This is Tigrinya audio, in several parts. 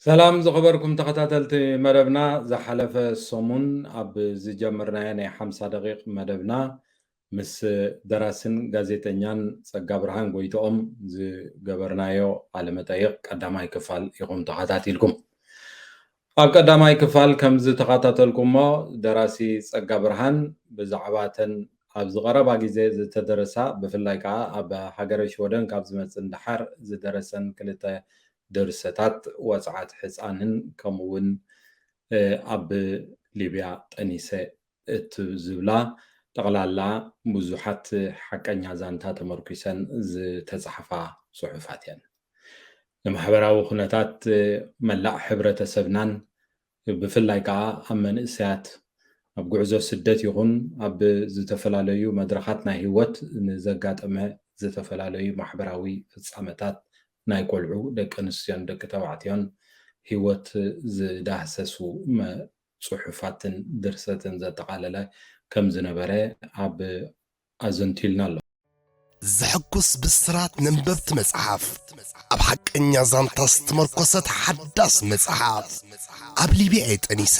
ሰላም ዝኸበርኩም ተኸታተልቲ መደብና፣ ዝሓለፈ ሰሙን ኣብ ዝጀመርናዮ ናይ ሓምሳ ደቂቕ መደብና ምስ ደራስን ጋዜጠኛን ጸጋብርሃን ጎይትኦም ዝገበርናዮ ቃለ መጠይቕ ቀዳማይ ክፋል ኢኹም ተኸታቲልኩም። ኣብ ቀዳማይ ክፋል ከም ዝተኸታተልኩሞ፣ ደራሲ ጸጋብርሃን ብዛዕባ እተን ኣብዚ ቀረባ ግዜ ዝተደረሳ፣ ብፍላይ ከኣ ኣብ ሃገረ ሽወደን ካብ ዝመጽእ ንደሓር ዝደረሰን ክልተ ድርሰታት፣ ወጽዓት ሕጻንን ከምኡውን ኣብ ሊብያ ጠኒሰ እትብዝብላ ጠቕላላ ብዙሓት ሓቀኛ ዛንታ ተመርኲሰን ዝተጻሕፋ ጽሑፋት እየን። ንማሕበራዊ ኩነታት መላእ ሕብረተሰብናን ብፍላይ ከኣ ኣብ መንእሰያት ኣብ ጉዕዞ ስደት ይኹን ኣብ ዝተፈላለዩ መድረኻት ናይ ህይወት ንዘጋጠመ ዝተፈላለዩ ማሕበራዊ ፍጻመታት ናይ ቆልዑ፣ ደቂ ኣንስትዮን ደቂ ተባዕትዮን ህይወት ዝዳህሰሱ መ-፣ ጽሑፋትን ድርሰትን ዘጠቓለለ ከም ዝነበረ ኣብ ኣዘንቲልና ኣሎ። ዘሐጉስ ብስራት ነንበብቲ መጽሓፍ። ኣብ ሓቀኛ ዛንታ ዝተመርኮሰት ሓዳስ መጽሓፍ። ኣብ ሊብያ እየ ጠኒሰ።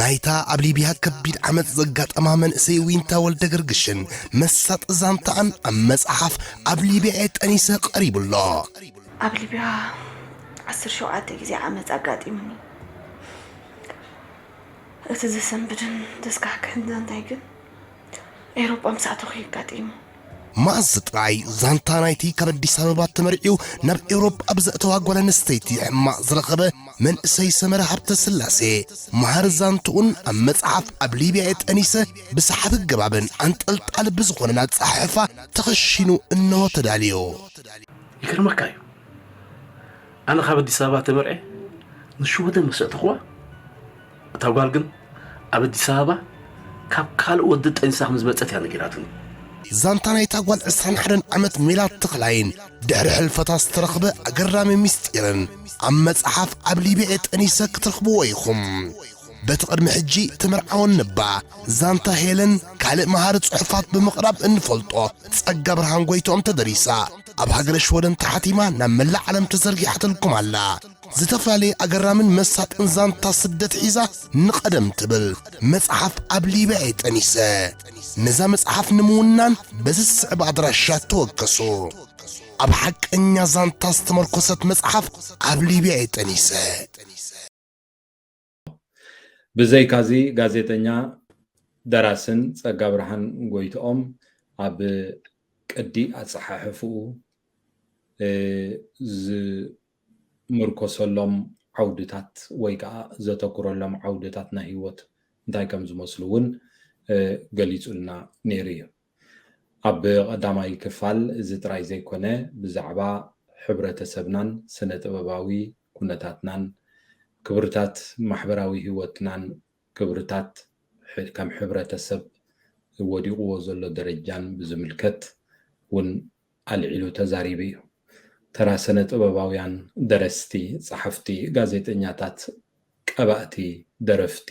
ናይታ ኣብ ሊብያ ከቢድ ዓመጽ ዘጋጠማ መንእሰይ ዊንታ ወልደ ገርግሽን መሳጢ ዛንታኣን ኣብ መጽሓፍ ኣብ ሊብያ እየ ጠኒሰ ቀሪቡ ኣሎ። ኣብ ሊብያ ዓሰርተ ሸውዓተ ግዜ ዓመጽ ኣጋጢሙኒ። እቲ ዘሰንብድን ዘስካሕክሕን ዛንታይ ግን ኤውሮጳ ምስ ኣተኹ እዩ ኣጋጢሙ። መኣዝ ጥራይ ዛንታ ናይቲ ካብ ኣዲስ ኣበባ ተመርዕዩ ናብ ኤውሮጳ ብዘእተዋ ጓል ኣንስተይቲ ሕማቕ ዝረኸበ መንእሰይ ሰመረ ሃብተስላሴ መሃሪ ዛንትኡን ኣብ መጽሓፍ ኣብ ሊብያ እየ ጠኒሰ ብሰሓቢ ኣገባብን ኣንጠልጣሊ ብዝኾነን ኣጸሓሕፋ ተኸሺኑ እንሆ ተዳልዩ። ይገርመካ እዩ። ኣነ ካብ ኣዲስ ኣበባ ተመርዐ ንሽወደን ምስ ኣእተኽዋ፣ እታ ጓል ግን ኣብ ኣዲስ ኣበባ ካብ ካልእ ወዲ ጠኒሳ ከም ዝመጸት እያ ነጊራትኒ። ዛንታ ናይታ ጓል ዕስራን ሓደን ዓመት ሜላት ተኽላይን ድሕሪ ሕልፈታ ዝተረኽበ ኣገራሚ ምስጢርን ኣብ መጽሓፍ ኣብ ሊብያ ጠኒሰ ክትረኽብዎ ኢኹም። በቲ ቅድሚ ሕጂ ትምርዓወኒ እባ ዛንታ ሄለን ካልእ መሃሪ ጽሑፋት ብምቕራብ እንፈልጦ ጸጋ ብርሃን ጎይትኦም ተደሪሳ ኣብ ሃገረ ሽወደን ተሓቲማ ናብ መላእ ዓለም ተዘርጊሓትልኩም ኣላ። ዝተፈላለየ ኣገራምን መሳጥን ዛንታ ስደት ሒዛ ንቐደም ትብል መጽሓፍ ኣብ ሊብያ እየ ጠኒሰ። ነዛ መጽሓፍ ንምውናን በዚ ዝስዕብ ኣድራሻ ተወከሱ። ኣብ ሓቀኛ ዛንታ ዝተመርኮሰት መጽሓፍ ኣብ ሊብያ እየ ጠኒሰ። ብዘይካዚ ጋዜጠኛ ደራስን ጸጋብርሃን ጎይትኦም ኣብ ቅዲ ኣጸሓሕፍኡ ዝምርኮሰሎም ዓውድታት ወይ ከዓ ዘተኩረሎም ዓውድታት ናይ ህይወት እንታይ ከም ዝመስሉ እውን ገሊጹልና ነይሩ እዩ። ኣብ ቀዳማይ ክፋል እዚ ጥራይ ዘይኮነ ብዛዕባ ሕብረተሰብናን ስነ ጥበባዊ ኩነታትናን ክብርታት ማሕበራዊ ህይወትናን ክብርታት ከም ሕብረተሰብ ወዲቕዎ ዘሎ ደረጃን ብዝምልከት እውን ኣልዒሉ ተዛሪቡ እዩ። ተራ ስነ ጥበባውያን፣ ደረስቲ፣ ጸሓፍቲ፣ ጋዜጠኛታት፣ ቀባእቲ፣ ደረፍቲ፣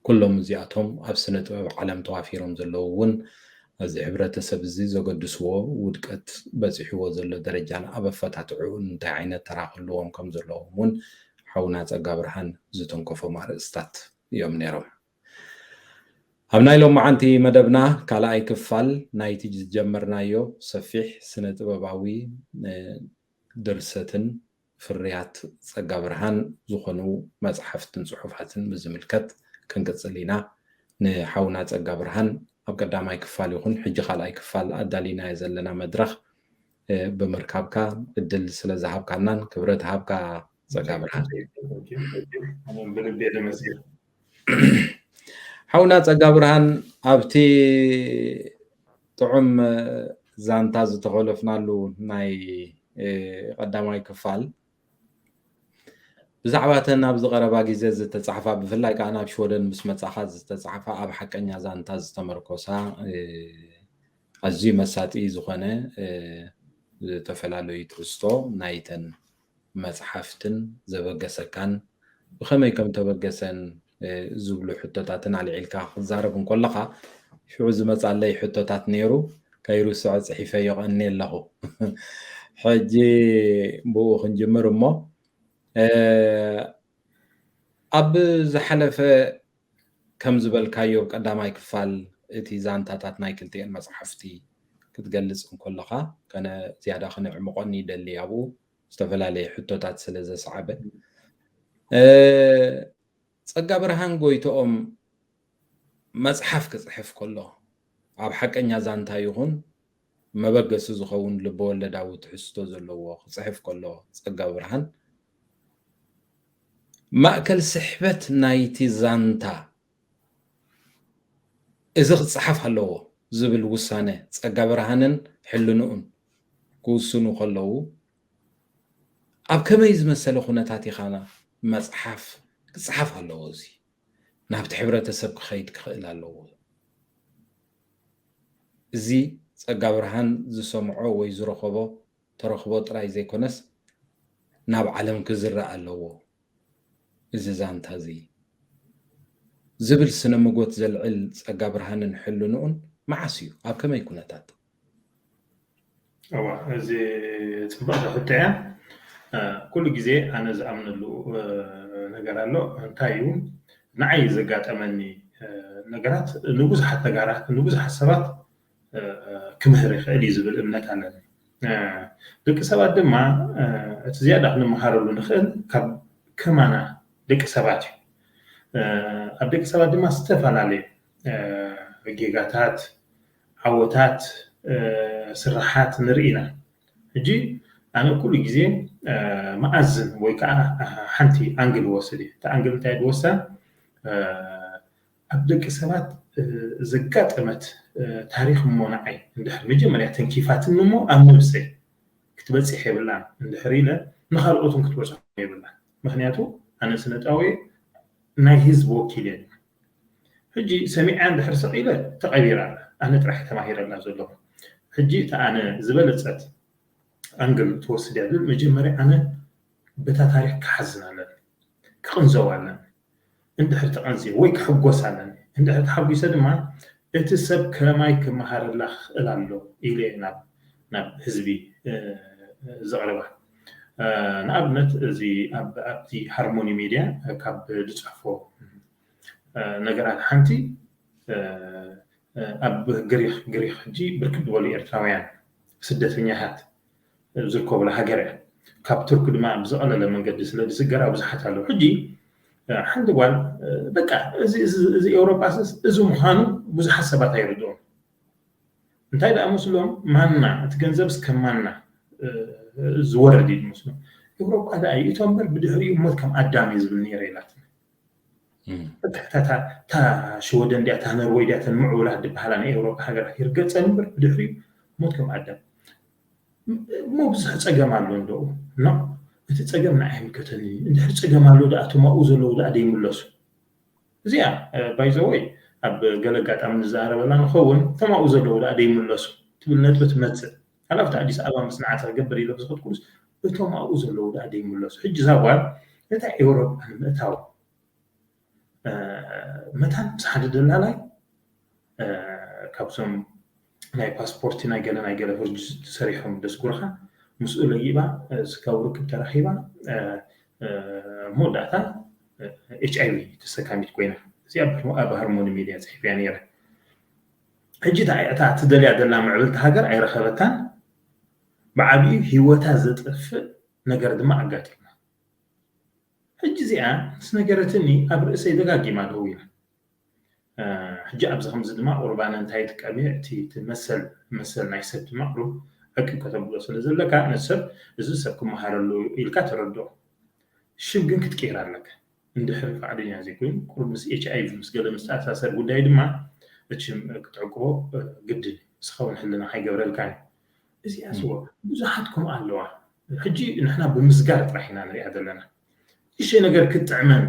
ኩሎም እዚኣቶም ኣብ ስነ ጥበብ ዓለም ተዋፊሮም ዘለዉ እውን ኣብዚ ሕብረተሰብ እዚ ዘገድስዎ ውድቀት በጺሕዎ ዘሎ ደረጃን ኣብ ኣፈታትዕኡን እንታይ ዓይነት ተራ ክህልዎም ከም ዘለዎም እውን ሓውና ጸጋብርሃን ዝተንከፎም ኣርእስታት እዮም ነይሮም። ኣብ ናይ ሎማዓንቲ መደብና ካልኣይ ክፋል ናይቲ ዝጀመርናዮ ሰፊሕ ስነ ጥበባዊ ድርሰትን ፍርያት ጸጋብርሃን ዝኾኑ መጽሓፍትን ጽሑፋትን ብዝምልከት ክንቅጽል ኢና። ንሓውና ጸጋብርሃን ኣብ ቀዳማይ ክፋል ይኹን ሕጂ ካልኣይ ክፋል ኣዳሊናዮ ዘለና መድረኽ ብምርካብካ ዕድል ስለ ዝሃብካናን ክብረት ሃብካ ጸጋብርሃን። ሓውና ጸጋብርሃን ኣብቲ ጥዑም ዛንታ ዝተኾለፍናሉ ናይ ቀዳማይ ክፋል ብዛዕባ እተን ኣብዚ ቀረባ ግዜ ዝተጻሕፋ ብፍላይ ከዓ ናብ ሽወደን ምስ መጻኻ ዝተጻሕፋ ኣብ ሓቀኛ ዛንታ ዝተመርኮሳ ኣዝዩ መሳጢ ዝኾነ ዝተፈላለዩ ትሕዝቶ ናይተን መጽሓፍትን ዘበገሰካን ብኸመይ ከም ተበገሰን ዝብሉ ሕቶታትን ኣልዒልካ ክትዛረብ እንከለኻ ሽዑ ዝመጻለይ ሕቶታት ነይሩ። ከይርስዖ ጽሒፈዮ ቀኒ ኣለኹ። ሕጂ ብኡ ክንጅምር እሞ ኣብ ዝሓለፈ ከም ዝበልካዮ ቀዳማይ ክፋል እቲ ዛንታታት ናይ ክልቲኤን መፅሓፍቲ ክትገልፅ እንከለኻ ከነ ዝያዳ ክነዕምቆኒ ይደሊ ኣብኡ ዝተፈላለየ ሕቶታት ስለ ዘስዓበ ጸጋ ብርሃን ጎይትኦም መጽሓፍ ክጽሕፍ ከሎ ኣብ ሓቀኛ ዛንታ ይኹን መበገሲ ዝኸውን ልበወለዳዊ ትሕዝቶ ዘለዎ ክጽሕፍ ከሎ ጸጋ ብርሃን ማእከል ስሕበት ናይቲ ዛንታ እዚ ክጸሓፍ ኣለዎ ዝብል ውሳነ ጸጋ ብርሃንን ሕልንኡን ክውስኑ ከለዉ ኣብ ከመይ ዝመሰለ ኩነታት ኢኻ መጽሓፍ ክጸሓፍ ኣለዎ እዚ ናብቲ ሕብረተሰብ ክኸይድ ክኽእል ኣለዎ። እዚ ጸጋ ብርሃን ዝሰምዖ ወይ ዝረኸቦ ተረኽቦ ጥራይ ዘይኮነስ ናብ ዓለም ክዝራእ ኣለዎ እዚ ዛንታ እዚ ዝብል ስነ መጎት ዘልዕል ጸጋ ብርሃንን ሕልንኡን መዓስ እዩ? ኣብ ከመይ ኩነታት? እዋ እዚ ፅቡቅ ሕቶ እያ። ኩሉ ግዜ ኣነ ዝኣምነሉ ነገር ኣሎ። እንታይ እዩ ንዓይ ዘጋጠመኒ ነገራት ንብዙሓት ተጋራት ንብዙሓት ሰባት ክምህር ይኽእል እዩ ዝብል እምነት ኣለኒ። ደቂ ሰባት ድማ እቲ ዝያዳ ክንመሃረሉ ንኽእል ካብ ከማና ደቂ ሰባት እዩ። ኣብ ደቂ ሰባት ድማ ዝተፈላለዩ ጌጋታት፣ ዓወታት፣ ስርሓት ንርኢ ኢና። ሕጂ ኣነ ኩሉ ግዜ መኣዝን ወይ ከዓ ሓንቲ ኣንግል ወስድ እየ። እቲ ኣንግል እንታይ ድወሳ ኣብ ደቂ ሰባት ዘጋጠመት ታሪክ እሞ ንዓይ እንድሕር መጀመርያ ተንኪፋትኒ እሞ ኣብ ነብሰይ ክትበፅሕ የብላን እንድሕር ኢለ ንካልኦት እውን ክትበፅሖም የብላን። ምክንያቱ ኣነ ስነጣዊ ናይ ህዝቢ ወኪል እየ። ሕጂ ሰሚዐ እንድሕር ስቕ ኢለ ተቐቢራ ኣላ። ኣነ ጥራሕ ተማሂረላ ዘለኹ። ሕጂ እታ ኣነ ዝበለፀት ኣንግል ትወስድ እያ ዝብል መጀመርያ ኣነ በታ ታሪክ ክሓዝን ኣለኒ፣ ክቕንዘው ኣለኒ። እንድሕር ተቐንዝየ ወይ ክሕጎስ ኣለኒ። እንድሕር ተሓጒሰ ድማ እቲ ሰብ ከማይ ክመሃረላ ክኽእል ኣሎ ኢለ እየ ናብ ናብ ህዝቢ ዘቕርባ። ንኣብነት እዚ ኣብቲ ሃርሞኒ ሚድያ ካብ ዝፅሕፎ ነገራት ሓንቲ ኣብ ግሪክ ግሪክ ሕጂ ብርክት ዝበሉ ኤርትራውያን ስደተኛታት ዝርከቡላ ሃገር እያ። ካብ ቱርክ ድማ ብዝቐለለ መንገዲ ስለ ዝስገራ ብዙሓት ኣለዉ። ሕጂ ሓንቲ ጓል በቃ እዚ ኤውሮጳ እዚ ምዃኑ ብዙሓት ሰባት ኣይርድኦም። እንታይ ደኣ መስሎም ማና እቲ ገንዘብ እስከ ማና ዝወርድ እዩ መስሎም። ኤውሮጳ ደኣ ይእቶ እምበር ብድሕሪኡ ሞት ከም ኣዳም እዩ ዝብል ነይረ ኢላትና። እታ ሽወደን ድያ እታ ነርወይ ድያ እተን ምዕቡላት ዝበሃላ ናይ ኤውሮጳ ሃገራት ይርገፀን እምበር ብድሕሪኡ ሞት ከም ኣዳም። እሞ ብዙሕ ፀገም ኣሎ እንደኡ ኖ እቲ ፀገም ንዓይ ይምልከተኒ እንድሕር ፀገም ኣሎ ደኣ እቶም ኣብኡ ዘለዉ ደኣ ደይምለሱ። እዚኣ ባይዘወይ ኣብ ገለ ኣጋጣሚ ንዛረበላ ንኸውን እቶም ኣብኡ ዘለዉ ደኣ ደይምለሱ ትብል ነጥቢ ትመፅእ። ሓላፍቲ ኣዲስ ኣበባ መፅናዕቲ ክገብር ኢለ ብዝኸድኩሉስ እቶም ኣብኡ ዘለዉ ደኣ ደይምለሱ። ሕጂ እዛ ጓል ነታ ኤውሮጳ ንምእታው መታን ምስ ሓደ ደላላይ ካብዞም ናይ ፓስፖርቲ ናይ ገለ ናይ ገለ ፕሮጀክት ሰሪሖም ደስጉርካ ምስኡ ለጊባ ስጋብ ርክብ ተራኺባ መወዳእታ ኤች ኣይ ቪ ተሰካሚት ኮይና እዚኣ ኣብ ሃርሞኒ ሚድያ ፅሒፍያ ነይረ። ሕጂ እታ ትደልያ ዘላ ምዕብልቲ ሃገር ኣይረኸበታን። ብዓብዩ ህይወታ ዘጥፍእ ነገር ድማ ኣጋጢማ። ሕጂ እዚኣ ምስ ነገረትኒ ኣብ ርእሰይ ደጋጊማ ደዊላ። ሕጂ ኣብዚ ከምዚ ድማ ቁርባን እንታይ ትቀሚ እቲ መሰል መሰል ናይ ሰብ ድማ ቁሩብ ዕቅብ ከተብሎ ስለ ዘለካ ነቲ ሰብ እዚ ሰብ ክመሃረሉ ኢልካ ተረድኦ። ሽም ግን ክትቅይር ኣለካ። እንድሕር ፍቓደኛ ዘይኮይኑ ቁሩብ ምስ ኤች ኣይ ቪ ምስ ገለ ምስ ተኣሳሰር ጉዳይ ድማ እቲ ሽም ክትዕቅቦ ግድን እዩ። ንስኻ እውን ሕልና ከይገብረልካን እዩ። እዚኣ ስዎ ብዙሓት ከምኡ ኣለዋ። ሕጂ ንሕና ብምስጋር ጥራሕ ኢና ንሪኣ ዘለና። ንእሽተይ ነገር ክትጥዕመን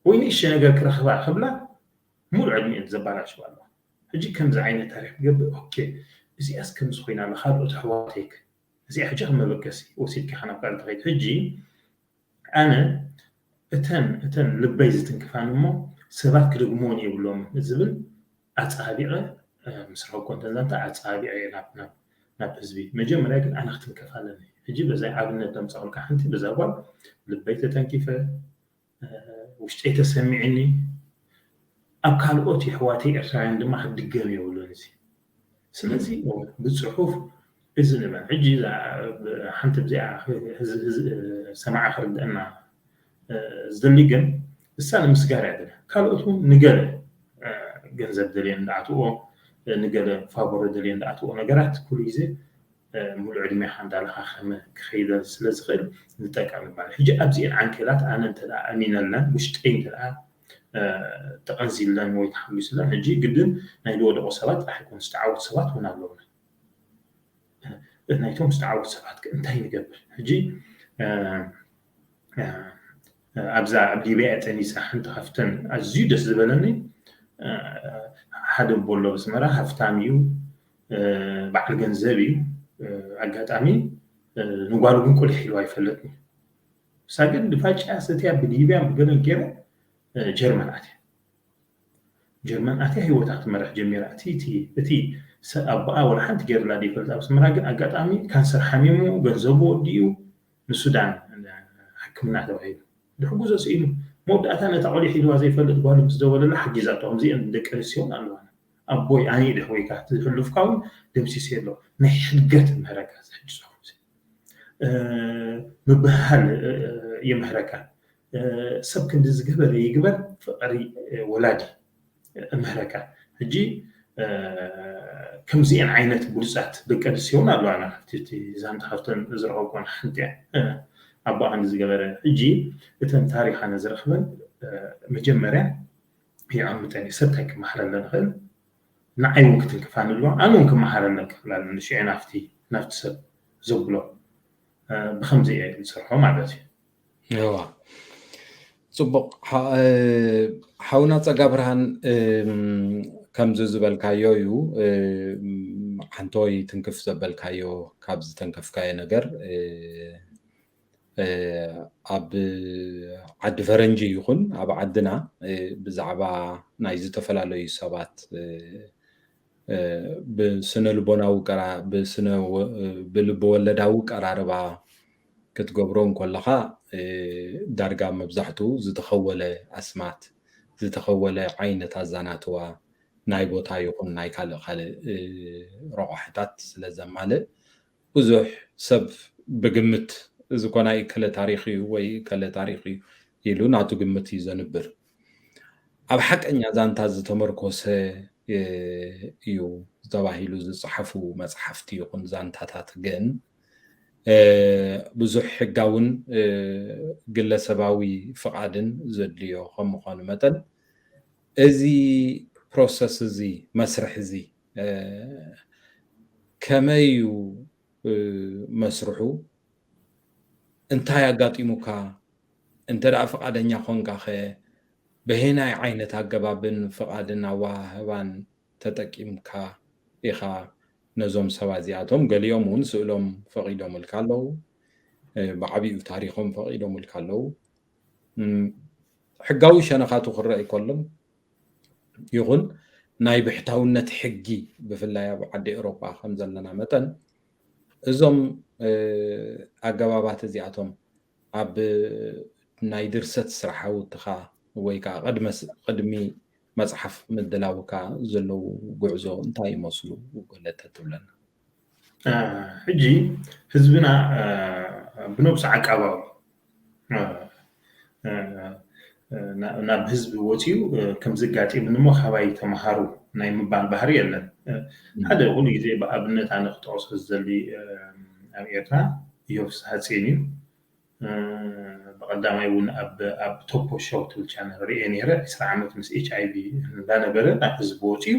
ወይ ንእሽተይ ነገር ክረኽባ ክብላ ሙሉእ ዕድሚኤን ዘባላሽዋ ኣለዋ። ሕጂ ከምዚ ዓይነት ታሪክ ትገብር ኦኬ እዚኣስ ከምዚ ኮይና ኣላ ካልኦት ኣሕዋተይክ እዚኣ ሕጂ ከም መበገሲ ወሲድካ ኢኻ ናብ ካልእ ትኸይድ። ሕጂ ኣነ እተን እተን ልበይ ዝትንክፋን እሞ ሰባት ክደግምዎን የብሎምን ዝብል ኣፃቢቐ ምስ ረኸብኮ እንተንዛንታ ኣፃቢቐ እየ ናብ ናብ ናብ ህዝቢ መጀመርያ ግን ኣነ ክትንከፍ ኣለኒ ሕጂ በዛ ኣብነት ደምፀቕልካ ሓንቲ በዛ ጓል ልበይ ተተንኪፈ፣ ውሽጠይ ተሰሚዕኒ፣ ኣብ ካልኦት የሕዋተይ ኤርትራውያን ድማ ክድገም የብሉን እዚ። ስለዚ ብፅሑፍ እዚ ንበል ሕጂ ሓንቲ ብዚኣ ሰማዓ ክርድአና ዝደሊ ግን እሳ ንምስጋር እያ ደልያ። ካልኦት እውን ንገለ ገንዘብ ደልየን እንዳኣትዎ ንገለ ፋቦረ ደልየን እንዳኣትዎ ነገራት ኩሉ ግዜ ሙሉእ ዕድሜኻ እንዳለኻኸመ ክኸይደን ስለ ዝኽእል ንጠቀም ይባል። ሕጂ ኣብዚኤን ዓንኬላት ኣነ እንተ ኣሚነለን ውሽጠይ እንተ ተቐንዚለን ወይ ተሓጒስለን ሕጂ ግድን ናይ ዝወደቑ ሰባት ጥራሕ ኣይኮኑ ዝተዓወቱ ሰባት እውን ኣለውና። ናይቶም ዝተዓወቱ ሰባት እንታይ ንገብር ሕጂ ኣብዛ ኣብ ሊብያ ጠኒሳ ሓንቲ ካብተን ኣዝዩ ደስ ዝበለኒ ሓደ ቦሎ ብስመራ ሃፍታም እዩ በዓል ገንዘብ እዩ ኣጋጣሚ ንጓሉ ግን ቁልሕ ኢሉ ኣይፈለጥን እሳ ግን ድፋጭያ ሰትያ ብሊብያ ብገለን ገይረ ጀርመን ኣትያ ጀርመን ኣትያ ህይወታ ክትመርሕ ጀሚራ እቲ እቲ እቲ ኣቦኣ ወላ ሓንቲ ገይርላ ዘይፈልጥ ኣብ ኣስመራ ግን ኣጋጣሚ ካንሰር ሓሚሙ ገንዘቡ ወዲኡ ንሱዳን ሕክምና ተባሂሉ ድሕጉዞ ስኢኑ መወዳእታ ነታ ቆልዕ ሒዝዋ ዘይፈልጥ ጓል ምስ ደወለላ ሓጊዛቶ ከምዚአን ደቂ ኣንስትዮ እውን ኣለዋና ኣቦይ ኣነ ድሕወይካ እቲ ዝሕሉፍካ እውን ደምሲሰ ኣሎ ናይ ሕድገት ምህረካ እዚ ሕጂ ዝኸውን ምብህሃል ይምህረካ ሰብ ክንዲ ዝገበረ ይግበር ፍቅሪ ወላዲ እምህረካ ሕጂ ከምዚአን ዓይነት ብሉፃት ደቂ ኣንስትዮ እውን ኣለዋና ካብቲ ዛንታ ካብተን ዝረኸብኮን ሓንቲ እያ ኣቦኣ ክንዲ ዝገበረ ሕጂ እተን ታሪክ ኣነ ዝረኽበን መጀመርያ የቐምጠን እዩ ሰብ እንታይ ክመሃረለን ይኽእል ንዓይ እውን ክትንክፋኒ ኣለዋ ኣነ እውን ክመሃረለን ክኽእል ኣለኒ ሽዑ ናፍቲ ናፍቲ ሰብ ዘብሎ ብከምዚ እየ ዝሰርሖ ማለት እዩ እዋ ፅቡቅ ሓውና ፀጋ ብርሃን ከምዚ ዝበልካዮ እዩ ሓንተወይ ትንክፍ ዘበልካዮ ካብ ዝተንከፍካዮ ነገር ኣብ ዓዲ ፈረንጂ ይኹን ኣብ ዓድና ብዛዕባ ናይ ዝተፈላለዩ ሰባት ብስነ ልቦናዊ ብልቢ ወለዳዊ ቀራርባ ክትገብሮ እንከለኻ ዳርጋ መብዛሕትኡ ዝተኸወለ ኣስማት ዝተኸወለ ዓይነት ኣዛናትዋ ናይ ቦታ ይኹን ናይ ካልእ ካልእ ረቋሕታት ስለ ዘማልእ ብዙሕ ሰብ ብግምት እዚ ኮ ናይ እከለ ታሪኽ እዩ ወይ እከለ ታሪኽ እዩ ኢሉ ናቱ ግምት እዩ ዘንብር። ኣብ ሓቀኛ ዛንታ ዝተመርኮሰ እዩ ተባሂሉ ዝፀሓፉ መፅሓፍቲ ይኹን ዛንታታት ግን ብዙሕ ሕጋውን ግለሰባዊ ፍቓድን ዘድልዮ ከም ምዃኑ መጠን እዚ ፕሮሰስ እዚ መስርሕ እዚ ከመይ እዩ መስርሑ እንታይ ኣጋጢሙካ እንተ ደኣ ፍቓደኛ ኮንካ ኸ በየናይ ዓይነት ኣገባብን ፍቓድን ኣወሃህባን ተጠቂምካ ኢኻ ነዞም ሰባት እዚኣቶም ገሊኦም እውን ስእሎም ፈቒዶምልካ ኣለዉ ብዓብኡ ታሪኾም ፈቒዶምልካ ኣለዉ ሕጋዊ ሸነኻቱ ክረአ ይከሎን ይኹን ናይ ብሕታውነት ሕጊ ብፍላይ ኣብ ዓዲ ኤሮጳ ከም ዘለና መጠን እዞም ኣገባባት እዚኣቶም ኣብ ናይ ድርሰት ስራሓውትኻ ወይ ከዓ ቅድሚ መፅሓፍ ምድላውካ ዘለዉ ጉዕዞ እንታይ ይመስሉ ገለ ተትብለና ሕጂ ህዝብና ብነብሱ ዓቃባዊ ናብ ህዝቢ ወፂኡ ከም ዘጋጢምኒ እሞ ካባይ ተምሃሩ ናይ ምባል ባህሪ የለን ሓደ ኩሉ ግዜ ብኣብነት ኣነ ክጠቕሶ ዝደሊ ኣብ ኤርትራ እዮብ ፍስሃፅዮን እዩ ብቐዳማይ እውን ኣብ ቶፖ ሾው ትብል ቻነል ሪኤ ነይረ ዕስራ ዓመት ምስ ኤች ኣይቪ እንዳነበረ ናብ ህዝቢ ወፂኡ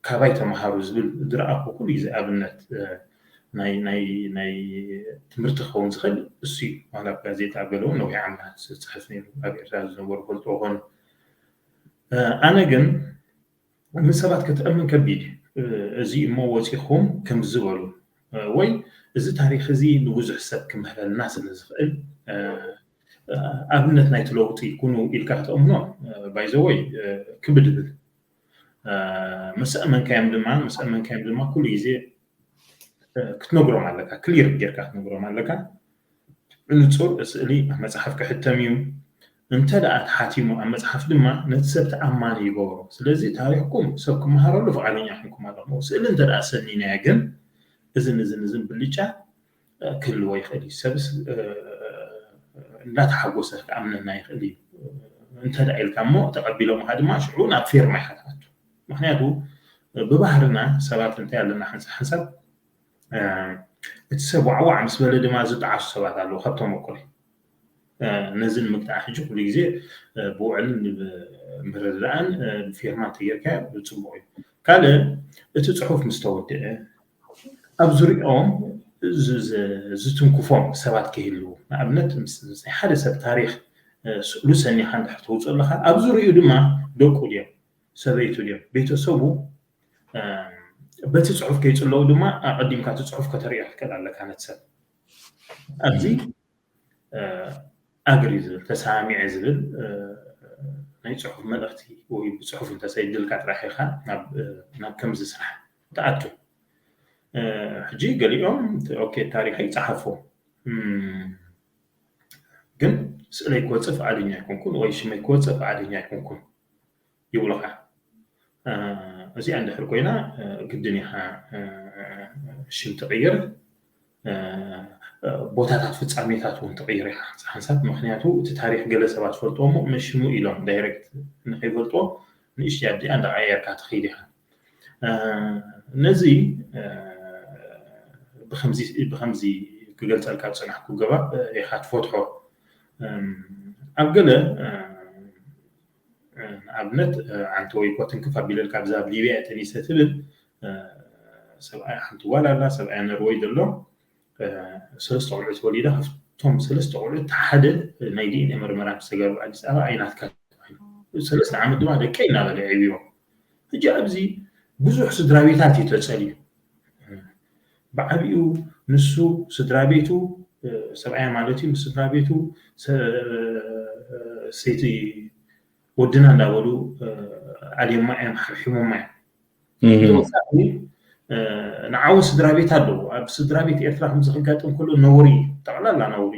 ካባይ ተምሃሩ ዝብል ዝረኣኹ ኩሉ ግዜ ኣብነት ናይ ናይ ናይ ትምህርቲ ክኸውን ዝኽእል እሱ እዩ ማለት ኣብ ጋዜጣ ገለ እውን ነዊሕ ዓመታት ዝፅሕፍ ነይሩ ኣብ ኤርትራ ዝነበሩ ፈልጥዎ ኮኑ ኣነ ግን ንሰባት ከተእምን ከቢድ እዩ እዚ እሞ ወፂኹም ከም ዝበሉ ወይ እዚ ታሪክ እዚ ንብዙሕ ሰብ ክምህረልና ስለ ዝኽእል ኣብነት ናይቲ ለውጢ ኩኑ ኢልካ ክተእምኖ ባይዘወይ ክብድ ይብል ምስ ኣመንካዮም ድማ ምስ ኣመንካዮም ድማ ኩሉ ግዜ ክትነግሮም ኣለካ፣ ክሊር ጌርካ ክትነግሮም ኣለካ። ንጹር ስእሊ ኣብ መጽሓፍ ክሕተም እዩ። እንተ ደኣ ተሓቲሙ ኣብ መጽሓፍ ድማ ነቲ ሰብ ተኣማኒ ይገብሮ። ስለዚ ታሪኽኩም ሰብ ክመሃረሉ ፍቓደኛ ኮይንኩም ኣለኹም። ስእሊ እንተ ደኣ ሰኒናዮ ግን እዝን እዝን እዝን ብልጫ ክህልዎ ይኽእል እዩ። ሰብስ እንዳተሓጎሰ ክኣምነና ይኽእል እዩ። እንተ ደኣ ኢልካ እሞ ተቐቢሎምኻ ድማ ሽዑ ናብ ፌርማ ኢኻ ትኣቱ። ምክንያቱ ብባህርና ሰባት እንታይ ኣለና ሓንሳብ ሓንሳብ እቲ ሰብ ዋዕዋዕ ምስ በለ ድማ ዝጠዓሱ ሰባት ኣለዉ። ካብ ተመኩሮይ ነዚ ንምግታእ ሕጂ ኩሉ ግዜ ብውዕልን ምርድዳእን ብፊርማ እንተጌርካዮ ጽቡቕ እዩ። ካልእ እቲ ጽሑፍ ምስ ተወድአ ኣብ ዙሪኦም ዝትንክፎም ሰባት ክህልዉ፣ ንኣብነት ምስ ናይ ሓደ ሰብ ታሪኽ ስእሉ ሰኒኻ እንድሕር ተውፅእ ኣለኻ ኣብ ዙሪኡ ድማ ደቁ ድዮም ሰበይቱ ድዮም ቤተሰቡ በቲ ፅሑፍ ከይፅለዉ ድማ ኣቐዲምካ እቲ ፅሑፍ ከተርእዮ ክትክእል ኣለካ ነቲ ሰብ። ኣብዚ ኣግሪ ዝብል ተሰማሚዐ ዝብል ናይ ፅሑፍ መልእኽቲ ወይ ብፅሑፍ እንተሰይድልካ ጥራሕ ኢኻ ናብ ከምዚ ስራሕ ትኣቱ። ሕጂ ገሊኦም ኦኬ ታሪኸይ ፀሓፎ ግን ስእለይ ክወፅእ ፍቓደኛ ኣይኮንኩን ወይ ሽመይ ክወፅእ ፍቓደኛ ኣይኮንኩን ይብሉኻ። እዚኣ እንድሕር ኮይና ግድን ኢኻ ሽም ትቕይር፣ ቦታታት ፍፃሜታት እውን ትቕይር ኢኻ ሓንሳብ። ምክንያቱ እቲ ታሪክ ገለ ሰባት ፈልጥዎ እሞ መሽሙ ኢሎም ዳይሬክት ንከይፈልጥዎ ንእሽተይ ኣብዚኣ እንዳቐያየርካ ትኸይድ ኢኻ። ነዚ ብከምዚ ክገልፀልካ ዝፀናሕኩ ገባብ ኢኻ ትፈትሖ። ኣብ ገለ ንኣብነት ኣንቲ ወይ ኮትንክፍ ኣቢለልካ ብዛብ ሊብያ ተኒሰ ትብል ሰብኣይ ሓንቲ ጓል ኣላ ሰብኣይ ነርወይ ዘሎ ሰለስተ ቆልዑት ወሊዳ ካብቶም ሰለስተ ቆልዑት ሓደ ናይ ዲኤንኤ መርመራ ምስ ተገብሩ ኣዲስ ኣበባ ኣይናትካ ሰለስተ ዓመት ድማ ደቀይ እናበለ ዕብዮም ሕጂ ኣብዚ ብዙሕ ስድራ ቤታት እዩ ተፀልዩ ብዓቢኡ ንሱ ስድራ ቤቱ ሰብኣያ ማለት እዩ ምስ ስድራ ቤቱ ሰይቲ ወድና እንዳበሉ ኣልዮማ እዮም ሓምሒሞማ እዮም ንዓውን ስድራ ቤት ኣለዎ ኣብ ስድራ ቤት ኤርትራ ከምዚ ክጋጥም ከሎ ነውሪ ጠቕላላ ነውሪ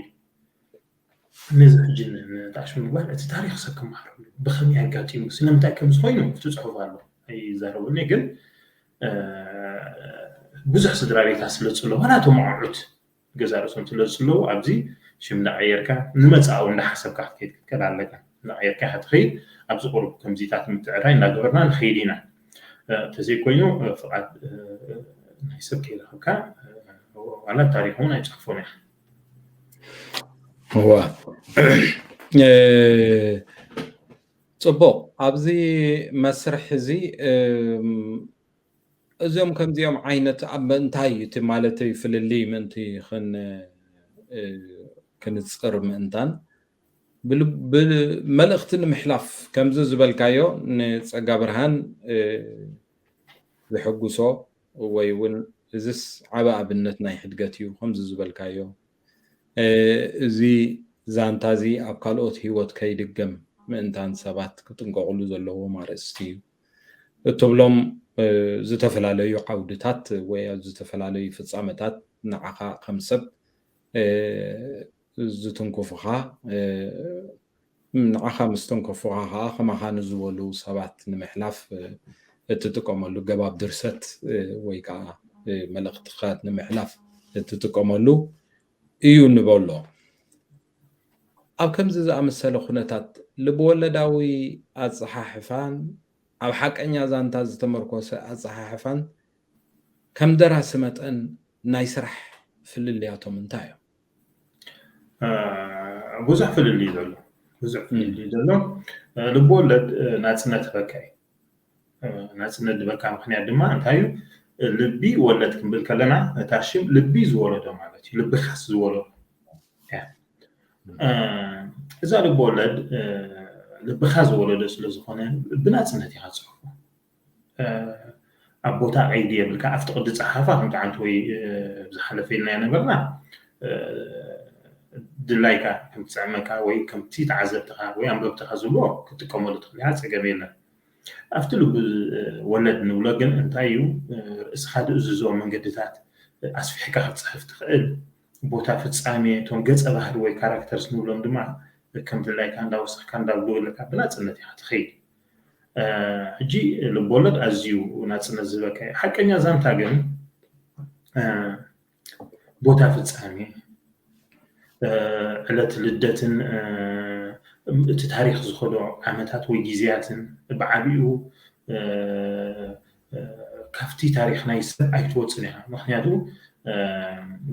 ነዚ ሕጂ ንጣሽ ምግባር እቲ ታሪክ ሰብ ክመሃረሉ ብከመይ ኣጋጢሙ ስለምንታይ ከም ዝኾይኑ እቲ ፅሑፍ ኣሎ ኣይዛረበኒ ግን ብዙሕ ስድራ ቤታት ስለ ዝፅለዋ ናቶም ኣቑሑት ገዛ ርእሶም ስለ ዝፅለዉ ኣብዚ ሽም እንዳቀየርካ ንመፃኡ እንዳሓሰብካ ክትከይድ ክትከል ኣለካ እንዳቀየርካ ኢካ ትኸይድ ኣብዚ ቁሩብ ከምዚታት ምትዕራይ እንዳገበርና ንኸይድ ኢና ተዘይኮይኑ ፍቃድ ናይ ሰብ ከይረኸብካ ዋላ ታሪክ እውን ኣይፅሕፎን ኢኻ እዋ ፅቡቕ ኣብዚ መስርሕ እዚ እዚኦም ከምዚኦም ዓይነት ኣብ ምእንታይ እቲ ማለተይ ፍልልይ ምእንቲ ክንፅር ምእንታን ብመልእኽቲ ንምሕላፍ ከምዚ ዝበልካዮ ንፀጋ ብርሃን ዝሕጉሶ ወይ እውን እዚስ ዓቢ ኣብነት ናይ ሕድገት እዩ ከምዚ ዝበልካዮ እዚ ዛንታ እዚ ኣብ ካልኦት ህይወት ከይድገም ምእንታን ሰባት ክጥንቀቕሉ ዘለዎም ኣርእስቲ እዩ። እትብሎም ዝተፈላለዩ ዓውድታት ወይ ኣብ ዝተፈላለዩ ፍጻመታት ንዓኻ ከም ሰብ ዝትንክፉኻ ንዓኻ ምስ ተንከፉኻ ከዓ ከማኻ ንዝበሉ ሰባት ንምሕላፍ እትጥቀመሉ ገባብ ድርሰት ወይ ከዓ መልእኽትኻት ንምሕላፍ እትጥቀመሉ እዩ ንበሎ። ኣብ ከምዚ ዝኣመሰለ ኩነታት ልብወለዳዊ ኣፀሓሕፋን ኣብ ሓቀኛ ዛንታ ዝተመርኮሰ ኣፀሓሕፋን ከም ደራሲ መጠን ናይ ስራሕ ፍልልያቶም እንታይ እዮም? ብዙሕ ፍልልይ ዘሎ ብዙሕ ፍልልይ ዘሎ ልብወለድ ናፅነት በካ እዩ ናፅነት ዝበካ ምክንያት ድማ እንታይ እዩ ልቢ ወለድ ክንብል ከለና እታ ሽም ልቢ ዝወለዶ ማለት እዩ ልብኻስ ዝወለዶ እዛ ልቢ ወለድ ልብኻ ዝወለዶ ስለዝኮነ ብናፅነት ኢካ ፅሑፉ ኣብ ቦታ ቀይዲ የብልካ ኣብቲ ቅዲ ፀሓፋ ከምቲ ዓንቱ ወይ ዝሓለፈ ኢልና ነበርና ድላይካ ከምትፅዕመካ ወይ ከምቲ ተዓዘብትካ ወይ ኣንበብትካ ዝብሎ ክትጥቀመሉ ትኽእል ኢካ ፀገም የለን ኣብቲ ልቢ ወለድ ንብሎ ግን እንታይ እዩ ርእስኻ ድእዝዞ መንገድታት ኣስፊሕካ ክትፅሕፍ ትኽእል። ቦታ ፍፃሜ፣ እቶም ገፀ ባህሪ ወይ ካራክተርስ ንብሎም ድማ ከም ድላይካ እንዳወሰኽካ እንዳብለወለካ ብናፅነት ኢኻ ትኸይድ። ሕጂ ልቦለድ ኣዝዩ ናፅነት ዝህበካ እዩ። ሓቀኛ ዛንታ ግን ቦታ ፍፃሜ፣ ዕለት ልደትን እቲ ታሪክ ዝኸዶ ዓመታት ወይ ግዜያትን ብዓቢኡ ካብቲ ታሪክ ናይ ሰብ ኣይትወፅን ኢኻ። ምክንያቱ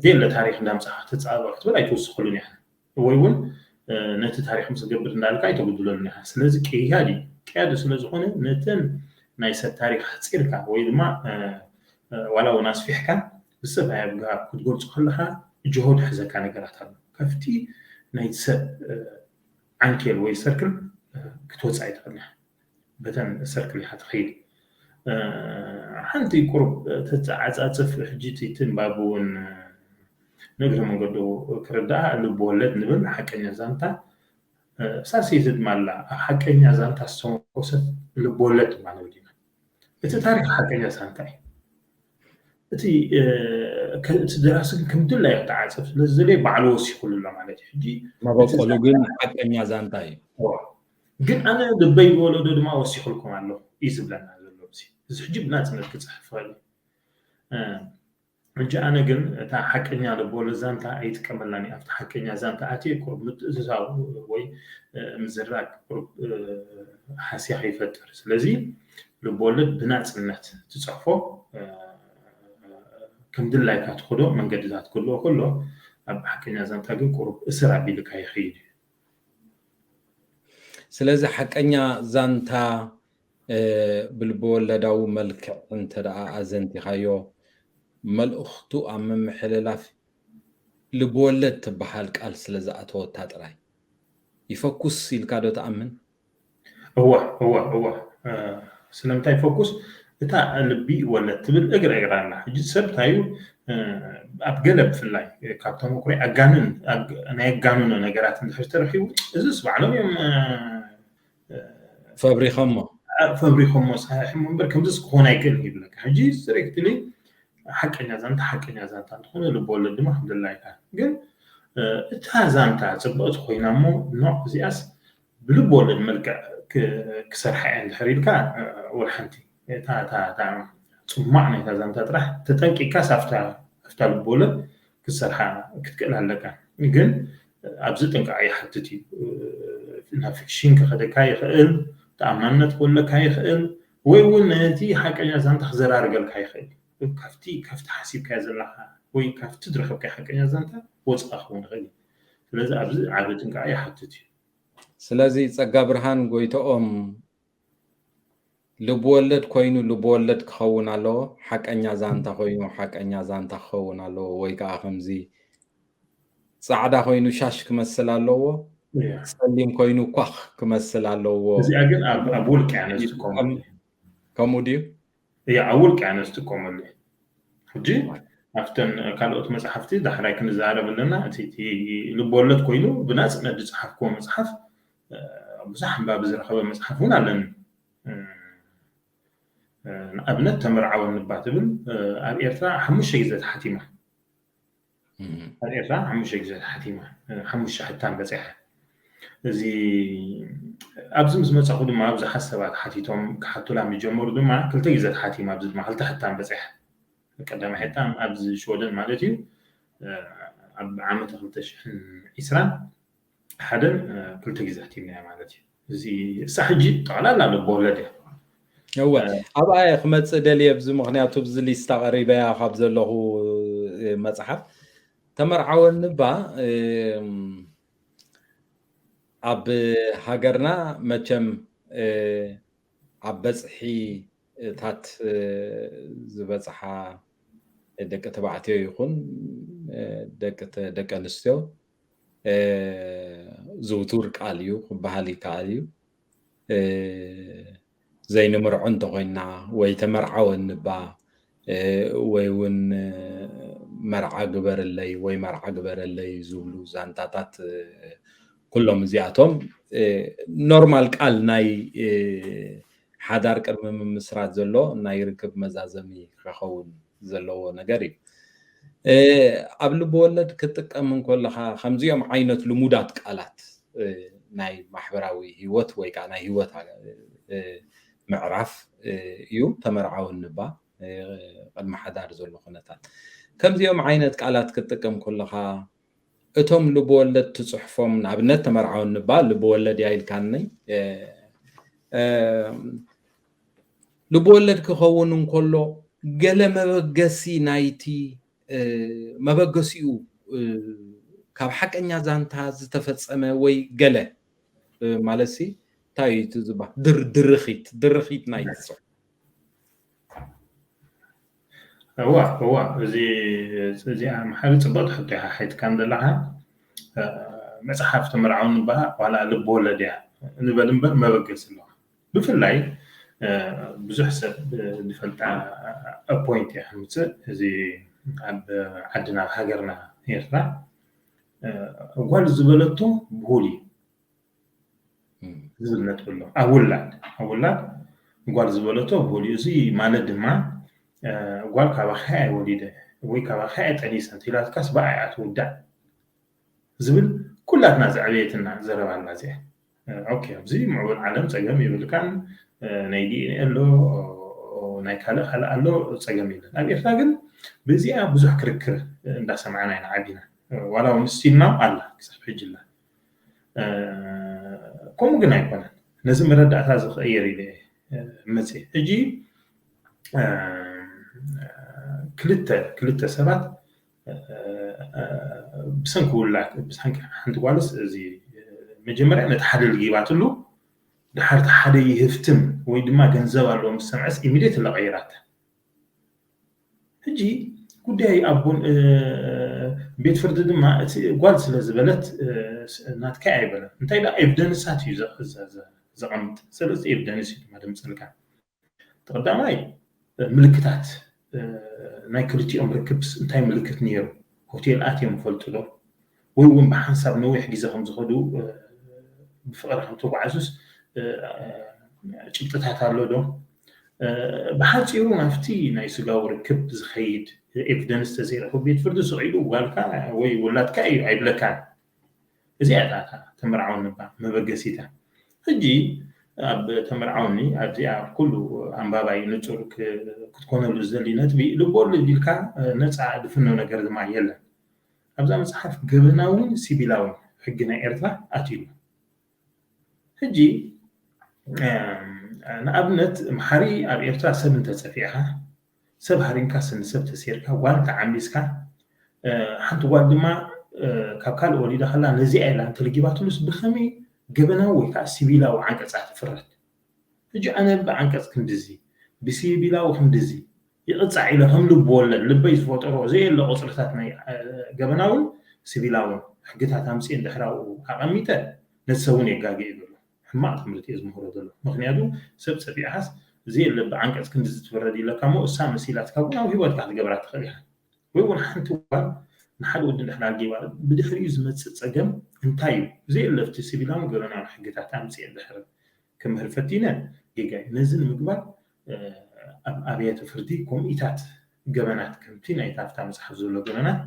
ዘየለ ታሪክ እንዳምፃኻ ተፃባበ ክትብል ኣይትውስኸሉን ኢኻ። ወይ እውን ነቲ ታሪክ ምስ ገብር እንዳልካ ኣይተጉድለሉን ኢኻ። ስለዚ ቅያዲ ቅያዲ ስለዝኾነ ነተን ናይ ሰብ ታሪክ ኣሕፂርካ ወይ ድማ ዋላ እውን ኣስፊሕካ ብሰብኣዊ ኣገባብ ክትገልፆ ከለካ ጅሆ ዝሕዘካ ነገራት ኣሎ። ካብቲ ናይ ሰብ ዓንኬል ወይ ሰርክል ክትወፅእ ኣይትኽእልን ኢኻ። በተን ሰርክል ኢኻ ትኸይድ። ሓንቲ ቁሩብ ተተዓፃፅፍ ሕጂ እቲ ትንባብ እውን ንእግረ መንገዱ ክርዳኣ ልብ ወለድ ንብል ሓቀኛ ዛንታ ሳሰይቲ ድማ ኣላ። ኣብ ሓቀኛ ዛንታ ዝተመርኮሰት ልብ ወለድ ድማ ንብል ኢና። እቲ ታሪክ ሓቀኛ ዛንታ እዩ። እቲ እቲ ደራሲ ግን ከም ድላዩ ክተዓፀፍ ስለ ዝደለየ ባዕሉ ወሲኹሉ ኣሎ ማለት እዩ። ሕጂ መበቆሉ ግን ሓቀኛ ዛንታ እዩ። ግን ኣነ ልበይ ዝወለዶ ድማ ወሲኹልኩም ኣለኹ እዩ ዝብለና ዘሎ። እዚ ሕጂ ብናፅነት ክፅሕፍ ይኽእል እዩ። ሕጂ ኣነ ግን እታ ሓቀኛ ልቦለድ ዛንታ ኣይጥቀመላን እየ። ኣብቲ ሓቀኛ ዛንታ ኣትየ ቁሩብ ምትእዝዛው ወይ ምዝራግ ቁሩብ ሃስያ ከይፈጥር። ስለዚ ልቦለድ ብናፅነት ትፅሕፎ ከም ድላይካ ትኸዶ መንገድታት ክህልዎ ከሎ ኣብ ሓቀኛ ዛንታ ግን ቁሩብ እስር ኣቢልካ ይኸይድ እዩ። ስለዚ ሓቀኛ ዛንታ ብልበወለዳዊ መልክዕ እንተ ደኣ ኣዘንቲኻዮ መልእኽቱ ኣብ ምምሕልላፍ ልብወለድ ትበሃል ቃል ስለ ዝኣተወታ ጥራይ ይፈኩስ ኢልካ ዶ ትኣምን? እወ እወ እወ ስለምንታይ ፈኩስ እታ ልቢ ወለድ ትብል እግረ እግራ ኣላ። ሕጂ ሰብ ታዩ ኣብ ገለ ብፍላይ ካብ ተመኩሮይ ኣጋንን ናይ ኣጋንኖ ነገራት እንድሕር ተረኺቡ እዚስ ባዕሎም እዮም ፈብሪኸሞ ፈብሪኸሞ ሰሒሖሞ እምበር ከምዚስ ክኾን ኣይክእል ይብለካ። ሕጂ ስትሪክትሊ ሓቀኛ ዛንታ ሓቀኛ ዛንታ እንተኾነ ልብ ወለድ ድማ ክብለላ ይከኣል። ግን እታ ዛንታ ፅብቕቲ ኮይና እሞ ኖዕ እዚኣስ ብልብ ወለድ መልክዕ ክሰርሓ እየ እንድሕር ኢልካ ወላ ሓንቲ እታ እታ እታ ፅሟቕ ናይታ ዛንታ ጥራሕ ተጠንቂቅካስ ኣብታ ኣብታ ልብ ወለድ ክትሰርሓ ክትክእል ኣለካ። ግን ኣብዚ ጥንቃቐ ይሓትት እዩ። ናብ ፊክሽን ክኸደካ ይኽእል፣ ተኣማንነት ክወለካ ይኽእል፣ ወይ እውን ነቲ ሓቀኛ ዛንታ ክዘራርገልካ ይኽእል። ካብቲ ካብቲ ሓሲብካዮ ዘለካ ወይ ካብቲ ዝረኸብካዮ ሓቀኛ ዛንታ ወፃኢ ክኸውን ይኽእል እዩ። ስለዚ ኣብዚ ዓቢ ጥንቃቐ ይሓትት እዩ። ስለዚ ጸጋ ብርሃን ጎይተኦም ልብ ወለድ ኮይኑ ልብ ወለድ ክኸውን ኣለዎ፣ ሓቀኛ ዛንታ ኮይኑ ሓቀኛ ዛንታ ክኸውን ኣለዎ፣ ወይ ከዓ ከምዚ ጻዕዳ ኮይኑ ሻሽ ክመስል ኣለዎ፣ ጸሊም ኮይኑ ኳኽ ክመስል ኣለዎ። እዚኣ ግን ኣብ ውልቂ ኣነ ዝጥቀመሉ። ከምኡ ድዩ? እያ ኣብ ውልቂ ኣነ ዝጥቀመሉ። ሕጂ ኣብተን ካልኦት መፅሓፍቲ ዳሕራይ ክንዛረብ ኣለና። እቲ ልብ ወለድ ኮይኑ ብናፅነት ዝፀሓፍክዎ መፅሓፍ ብዙሕ ኣንባቢ ዝረኸበ መፅሓፍ እውን ኣለኒ። ንኣብነት ተመርዓወኒ እባ ትብል ኣብ ኤርትራ ሓሙሽተ ግዜ ተሓቲማ። ኣብ ኤርትራ ሓሙሽተ ግዜ ተሓቲማ፣ ሓሙሽተ ሕታም በፂሓ። እዚ ኣብዚ ምስ መፃኹ ድማ ብዙሓት ሰባት ሓቲቶም ክሓቱላ ምስ ጀመሩ ድማ ክልተ ግዜ ተሓቲማ፣ ኣብዚ ድማ ክልተ ሕታም በፂሓ። ቀዳማይ ሕታም ኣብዚ ሽወደን ማለት እዩ ኣብ ዓመተ ክልተ ሽሕን ዕስራን ሓደን ክልተ ግዜ ኣሕቲምናያ ማለት እዩ። እዚ እሳ ሕጂ ጠቕላላ ልቦወለድ እያ። እወ ኣብኣ እየ ክመፅእ ደልየ ኣብዚ ምክንያቱ ኣብዚ ሊስታ ቀሪበያ ካብ ዘለኹ መፅሓፍ ተመርዓወኒ እባ ኣብ ሃገርና መቸም ኣብ በፅሒ እታት ዝበፅሓ ደቂ ተባዕትዮ ይኹን ደቂ ኣንስትዮ ዝውቱር ቃል እዩ ክበሃል ይከኣል እዩ። ዘይንምርዖ እንተኮይና ወይ ተመርዓወኒ እባ ወይ እውን መርዓ ግበረለይ ወይ መርዓ ግበረለይ ዝብሉ ዛንታታት ኩሎም እዚኣቶም ኖርማል ቃል ናይ ሓዳር ቅድሚ ምምስራት ዘሎ ናይ ርክብ መዛዘሚ ክኸውን ዘለዎ ነገር እዩ። ኣብ ልብወለድ ክትጥቀም እንከለኻ ከምዚኦም ዓይነት ልሙዳት ቃላት ናይ ማሕበራዊ ህይወት ወይ ከዓ ናይ ህይወት ምዕራፍ እዩ። ተመርዓው እንባ፣ ቅድሚ ሓዳር ዘሎ ኩነታት፣ ከምዚኦም ዓይነት ቃላት ክትጥቀም ከለኻ እቶም ልብወለድ ትፅሕፎም፣ ንኣብነት ተመርዓው እንባ ልብወለድ እያ ኢልካኒ። ልብወለድ ክኸውን እንከሎ ገለ መበገሲ ናይቲ መበገሲኡ ካብ ሓቀኛ ዛንታ ዝተፈጸመ ወይ ገለ ማለት ሲ እንታይ እዩ እቲ ዝበሃል? ድርኺት ድርኺት ናይ ጽሑፍ። እዋ እዋ እዚ እዚኣ መሓሪ ጽብቕቲ ሕቶ ኢኻ ሓይትካ ዘለኻ። መጽሓፍ ተመርዓውን እባ ዋላ ልብ ወለድ እያ ንበል እምበር መበገሲ ኣለዋ። ብፍላይ ብዙሕ ሰብ ዝፈልጣ ፖይንት እያ ከምፅእ። እዚ ኣብ ዓድና ኣብ ሃገርና ኤርትራ ጓል ዝበለቶ ብሁል እዩ ዝብል ነጥቢ ኣሎ። ኣብ ውላድ ኣብ ውላድ ጓል ዝበለቶ ብሁል እዩ። እዚ ማለት ድማ ጓል ካባኻ እያ ወሊደ ወይ ካባኻ እያ ጠኒሰ እንተኢላትካስ ብኣ እያ ትውዳእ ዝብል ኩላትና ዘዕበየትና ዘረባ ኣላ እዚኣ። ኦኬ፣ ኣብዚ ምዕቡል ዓለም ፀገም የብልካን። ናይ ዲኤንኤ ኣሎ፣ ናይ ካልእ ካልእ ኣሎ፣ ፀገም የለን። ኣብ ኤርትራ ግን ብዚኣ ብዙሕ ክርክር እንዳሰማዕና ኢና ዓቢና። ዋላ እውን ስቲል ናው ኣላ፣ ክሳብ ሕጂ ኣላ። ከምኡ ግን ኣይኮነን። ነዚ መረዳእታ ዝቕየር ኢለ መፅእ። ሕጂ ክልተ ክልተ ሰባት ብሰንኪ ውላድ ብሰንኪ ሓንቲ ጓልስ እዚ መጀመርያ ነቲ ሓደ ልጊባትሉ፣ ድሓር እቲ ሓደ ይህፍትም ወይ ድማ ገንዘብ ኣለዎ ምስ ሰምዐስ ኢሚድየት ለቐይራታ። ሕጂ ጉዳይ ኣቦን ቤት ፍርዲ ድማ እቲ ጓል ስለ ዝበለት ናትካ ኣይበለን። እንታይ ደኣ ኤቪደንሳት እዩ ዘቐምጥ። ስለዚ ኤቪደንስ እዩ ድማ ደምፀልካ። እቲ ቀዳማይ ምልክታት ናይ ክልቲኦም ርክብስ እንታይ ምልክት ነይሩ? ሆቴል ኣትዮም ይፈልጡ ዶ? ወይ እውን ብሓንሳብ ነዊሕ ግዜ ከም ዝኸዱ ብፍቕሪ ከም ተጓዕዙስ ጭብጥታት ኣሎ ዶ? ብሓፂሩ ናብቲ ናይ ስጋዊ ርክብ ዝኸይድ ኤቪደንስ ተዘይረኽቡ ቤት ፍርዲ ስቕ ኢሉ ጓልካ ወይ ውላድካ እዩ ኣይብለካን። እዚኣ እያ እታ ተመርዓውኒ እባ መበገሲታ። ሕጂ ኣብ ተመርዓውኒ ኣብዚኣ ኩሉ ኣንባባይ ንጹር ክትኮነሉ ዝደሊ ነጥቢ ልቦወለድ ኢልካ ነፃ ድፍኖ ነገር ድማ የለን። ኣብዛ መፅሓፍ ገበናውን ሲቪላውን ሕጊ ናይ ኤርትራ ኣትዩ። ሕጂ ንኣብነት መሓሪ ኣብ ኤርትራ ሰብ እንተፀፊዕካ ሰብ ሃሪምካ ስኒ ሰብ ተሲርካ ጓል ተዓምቢስካ ሓንቲ ጓል ድማ ካብ ካልእ ወሊዳ ከላ ነዚኣ ኢላ እንተልጊባትሉስ ብኸመይ ገበናዊ ወይ ከዓ ሲቪላዊ ዓንቀፃ ትፍረድ? ሕጂ ኣነ ብዓንቀፅ ክንድዚ ብሲቪላዊ ክንድዚ ይቕፃዕ ኢለ ከም ልብ ወለድ ልበይ ዝፈጠሮ ዘየለ ቁፅርታት ናይ ገበናውን ሲቪላውን ሕግታት ኣምፅኤ እንድሕር ኣብኡ ኣቐሚጠ ነቲ ሰብ እውን የጋግእ ይብሉ። ሕማቕ ትምህርቲ እየ ዝምህሮ ዘሎ። ምክንያቱ ሰብ ፀፊዕካስ ዘየለ ብዓንቀፅ ክንድዚ ትፍረድ ኢለካ እሞ እሳ መሲላትካ እውን ኣብ ህይወትካ ክትገብራ ትኽእል ኢኻ። ወይ እውን ሓንቲ ጓል ንሓደ ወዲ እንድሕር ኣልጊባ ብድሕሪኡ ዝመፅእ ፀገም እንታይ እዩ? ዘየለ ኣብቲ ሲቪላውን ገበናውን ሕግታት ኣምፅኤ እንድሕር ክምህር ፈቲነ ጌጋ እዩ። ነዚ ንምግባር ኣብ ኣብያተ ፍርዲ ኮሚታት ገበናት ከምቲ ናይታ ኣብታ መፅሓፍ ዘሎ ገበናት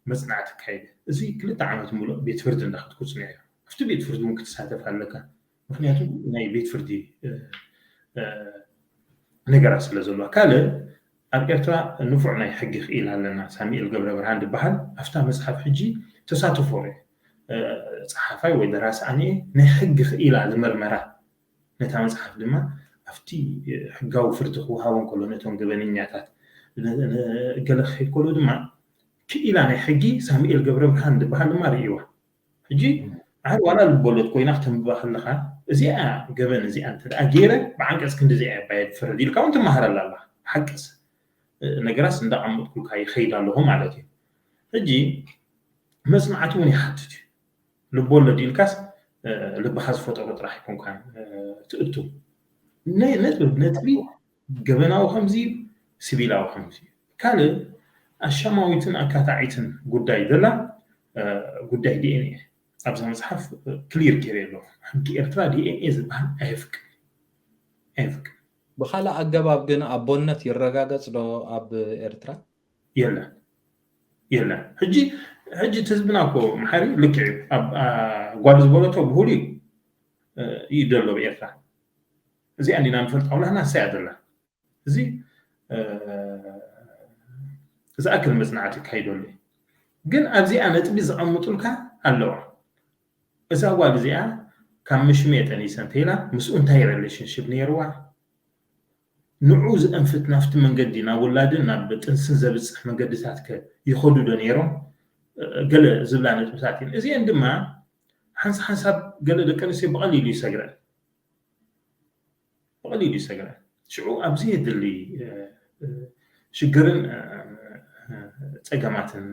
መፅናዕቲ ኣካይደ። እዚ ክልተ ዓመት ሙሉእ ቤት ፍርዲ እንዳኸድኩ ፅኒዐ። ኣብቲ ቤት ፍርዲ እውን ክትሳተፍ ኣለካ። ምክንያቱ ናይ ቤት ፍርዲ ነገራት ስለ ዘለዋ። ካልእ ኣብ ኤርትራ ንፉዕ ናይ ሕጊ ክኢላ ኣለና ሳሚኤል ገብረ ብርሃን ዝበሃል ኣብታ መፅሓፍ ሕጂ ተሳትፎ ጸሓፋይ ወይ ደራሲ ኣነ ናይ ሕጊ ክኢላ ዝመርመራ ነታ መፅሓፍ ድማ ኣብቲ ሕጋዊ ፍርዲ ክወሃቦ እንከሎ ነቶም ገበነኛታት ገለ ክኸይድ ከሎ ድማ ክኢላ ናይ ሕጊ ሳሙኤል ገብረ ብርሃን ዝበሃል ድማ ርእይዋ። ሕጂ ዓር ዋላ ልቦለድ ኮይና ክተንብባ ከለካ እዚኣ ገበን እዚኣ እንተ ደኣ ገይረ ብዓንቀፅ ክንዲ እዚኣ እያ ባየ ትፈረድ ኢልካ እውን ትመሃረላ ኣለካ። ሓቅስ ነገራስ እንዳቐመጥኩልካ ይኸይድ ኣለኹ ማለት እዩ። ሕጂ መፅናዕቲ እውን ይሓትት እዩ። ልቦለድ ኢልካስ ልብኻ ዝፈጠሮ ጥራሕ ኣይኮንካን ትእቱ። ነጥቢ ነጥቢ ገበናዊ ከምዚ እዩ፣ ሲቪላዊ ከምዚ እዩ። ካልእ ኣሻማዊትን ኣካታዒትን ጉዳይ ዘላ ጉዳይ ዲኤንኤ ኣብዛ መፅሓፍ ክሊር ገይረ ኣለኹ። ሕጊ ኤርትራ ዲኤንኤ ዝበሃል ኣየፍቅድ ኣየፍቅድ። ብኻልእ ኣገባብ ግን ኣቦነት ይረጋገጽ ዶ ኣብ ኤርትራ? የለን። የለን። ሕጂ ሕጂ እቲ ህዝብና እኮ መሓሪ ልክዕ እዩ። ኣብ ጓል ዝበለቶ ብሁሉ እዩ ይደሎ ብኤርትራ። እዚኣ እንዲና ንፈልጣ ኩላህና እሳያ ዘላ። እዚ ዝኣክል መጽናዕቲ ይካይደሉ እዩ። ግን ኣብዚኣ ነጥቢ ዝቐምጡልካ ኣለዋ። እዛ ጓል እዚኣ ካብ ምሽም እየ ጠኒሰ እንተኢላ ምስኡ እንታይ ሪሌሽንሽፕ ነይርዋ? ንዑ ዘእንፍት ናብቲ መንገዲ ናብ ውላድን ናብ ጥንስን ዘብጽሕ መንገድታት ከ ይኸዱ ዶ ነይሮም? ገለ ዝብላ ነጥብታት እየን። እዚአን ድማ ሓንሳ ሓንሳብ ገለ ደቂ ኣንስትዮ ብቐሊሉ ይሰግረን። ብቐሊሉ ይሰግረን። ሽዑ ኣብዚ የድሊ ሽግርን ጸገማትን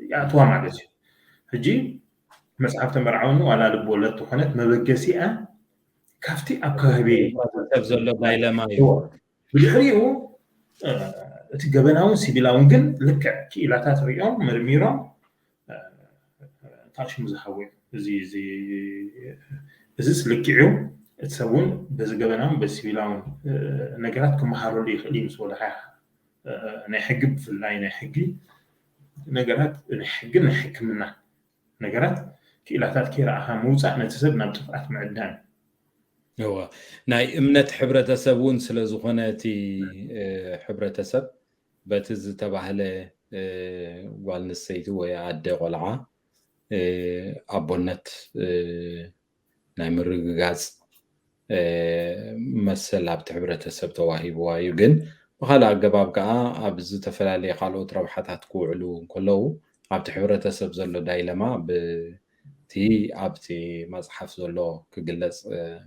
ይኣትዋ ማለት እዩ። ሕጂ መጽሓፍ ተመርዓወኒ ዋላ ልብ ወለድ ተኾነት መበገሲኣ ካብቲ ኣብ ከባቢ ሰብ ዘሎ ዳይለማ እዩ። ብድሕሪኡ እቲ ገበናውን ሲቪላውን ግን ልክዕ ክኢላታት ሪኦም መርሚሮም ታሽሙ ዝሃቡ እዚ እዚስ ልክዕ እዩ። እቲ ሰብ እውን በዚ ገበናውን በዚ ሲቪላውን ነገራት ክመሃረሉ ይኽእል እዩ ምስ ወደሓ ናይ ሕጊ ብፍላይ ናይ ሕጊ ነገራት ናይ ሕግን ናይ ሕክምና ነገራት ክኢላታት ከይረኣኻ ምውፃእ ነቲ ሰብ ናብ ጥፍኣት ምዕዳን እወ ናይ እምነት ሕብረተሰብ እውን ስለ ዝኾነ እቲ ሕብረተሰብ በቲ ዝተባህለ ጓል ኣንስተይቲ ወይ ኣደ ቆልዓ ኣቦነት ናይ ምርግጋፅ መሰል ኣብቲ ሕብረተሰብ ተዋሂብዋ እዩ። ግን ብካልእ ኣገባብ ከዓ ኣብ ዝተፈላለየ ካልኦት ረብሓታት ክውዕሉ እንከለዉ ኣብቲ ሕብረተሰብ ዘሎ ዳይለማ ብቲ ኣብቲ መፅሓፍ ዘሎ ክግለፅ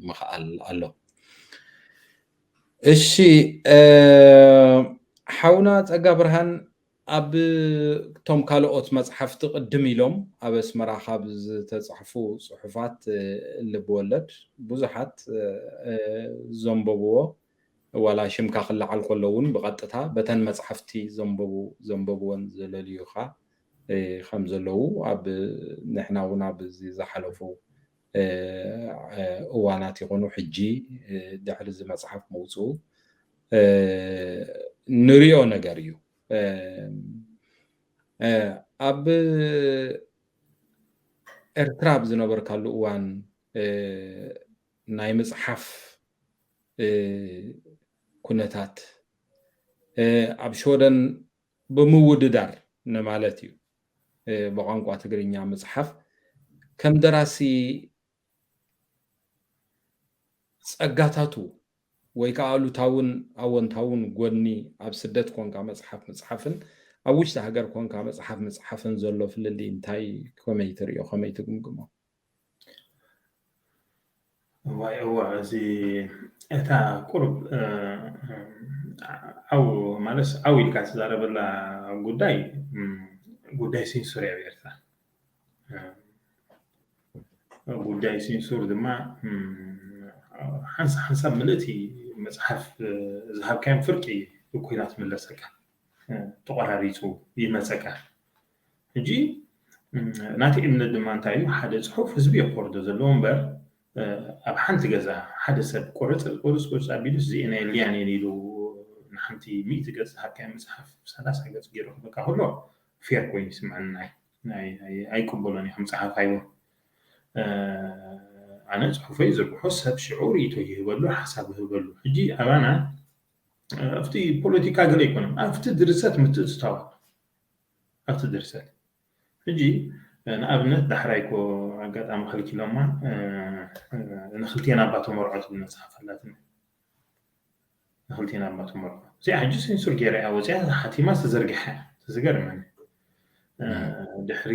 ምኽኣል ኣሎ። እሺ ሓውና ፀጋ ብርሃን ኣብ እቶም ካልኦት መፅሓፍቲ ቅድም ኢሎም ኣብ ኣስመራ ካብ ዝተፃሕፉ ፅሑፋት ልብ ወለድ ብዙሓት ዘንበብዎ ዋላ ሽምካ ክለዓል ከሎ እውን ብቐጥታ በተን መፅሓፍቲ ዘንበቡ ዘንበብወን ዘለልዩኻ ከም ዘለዉ ኣብ ንሕና እውን ኣብ እዚ ዝሓለፉ እዋናት ይኾኑ ሕጂ ድሕሪ እዚ መፅሓፍ ምውፅኡ ንሪኦ ነገር እዩ። ኣብ ኤርትራ ኣብ ዝነበርካሉ እዋን ናይ ምፅሓፍ ኩነታት ኣብ ሽወደን ብምውድዳር ንማለት እዩ ብቋንቋ ትግርኛ ምፅሓፍ ከም ደራሲ ፀጋታቱ ወይ ከዓ ኣሉታውን ኣወንታውን ጎኒ ኣብ ስደት ኮንካ መፅሓፍ ምፅሓፍን ኣብ ውሽጢ ሃገር ኮንካ መፅሓፍ ምፅሓፍን ዘሎ ፍልልይ እንታይ ከመይ ትሪኦ ከመይ ትግምግሞ? እዋይ እዋ እዚ እታ ቁርብ ዓው ማለት ዓው ኢልካ ትዛረበላ ጉዳይ ጉዳይ ሴንሱር እያ ኤርትራ። ጉዳይ ሴንሱር ድማ ሓንሳ ሓንሳብ ምልእቲ መፅሓፍ ዝሃብካዮም ፍርቂ ኮይና ትምለሰካ። ተቆራሪፁ ይመፀካ። ሕጂ ናቲ እምነት ድማ እንታይ እዩ? ሓደ ፅሑፍ ህዝቢ የኮርዶ ዘለዎ እምበር ኣብ ሓንቲ ገዛ ሓደ ሰብ ቁርፅ ቁርፅ ቁርፅ ኣቢሉስ እዚኤን የልያን እየን ኢሉ ንሓንቲ ሚእቲ ገፅ ዝሃብካዮ መፅሓፍ ሰላሳ ገፅ ገይሩ ክበካ ከሎ ፌር ኮይኑ ይስምዐኒ። ኣይቅበሎን እየ ከም ፀሓፋይ እውን። ኣነ ፅሑፈይ ዝርግሖ ሰብ ሽዑ ርእይቶ ይህበሉ፣ ሓሳብ ይህበሉ። ሕጂ ኣባና ኣብቲ ፖለቲካ ገለ ኣይኮነን፣ ኣብቲ ድርሰት ምትእትታው ኣብቲ ድርሰት። ሕጂ ንኣብነት ዳሕራይ እኮ ኣጋጣሚ ከልኪሎማ ንክልቴና እባ ተመርዖ ትብል መፅሓፍ ኣላትኒ። ንክልቴና እባ ተመርዖ እዚኣ ሕጂ ሴንሱር ገይረ እያ ወፂኣ ሓቲማ ተዘርጊሓ እያ። ዝገርመኒ ድሕሪ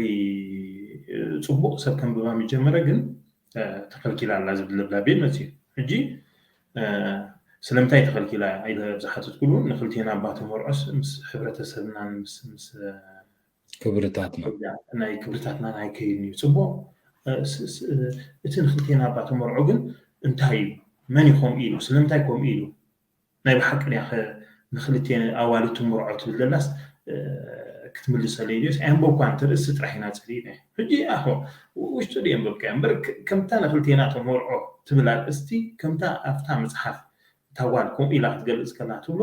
ፅቡቕ ሰብ ከንብባ ምጀመረ ግን ተኸልኪላ ኣላ ዝብል ደብዳቤ መፅዩ። ሕጂ ስለምንታይ ተኸልኪላ ኢለ ዝሓተትኩሉ ንክልቴና እባ ተመርዖስ ምስ ሕብረተሰብናን ምስ ክብርታትና ናይ ክብርታትና ኣይከይድን እዩ። ፅቡቕ እቲ ንክልቴና እባ ተመርዖ ግን እንታይ እዩ? መን እዩ ከምኡ ኢሉ? ስለምንታይ ከምኡ ኢሉ? ናይ ብሓቂ ድያ ንክልቴን ኣዋልድ ትምርዖ ትብል ዘላስ ክትምልሰለይ ድዮስ ኣየንበብኳን? እቲ ርእሲ ጥራሕ ኢና ጸሊእና። ሕጂ ኣኹ ውሽጡ ድየ ኣንበብካዮ እምበር ከምታ ንክልቴና ተመርዖ ትብል ኣርእስቲ ከምታ ኣብታ መጽሓፍ እታ ጓል ከምኡ ኢላ ክትገልጽ ከላ ትብሎ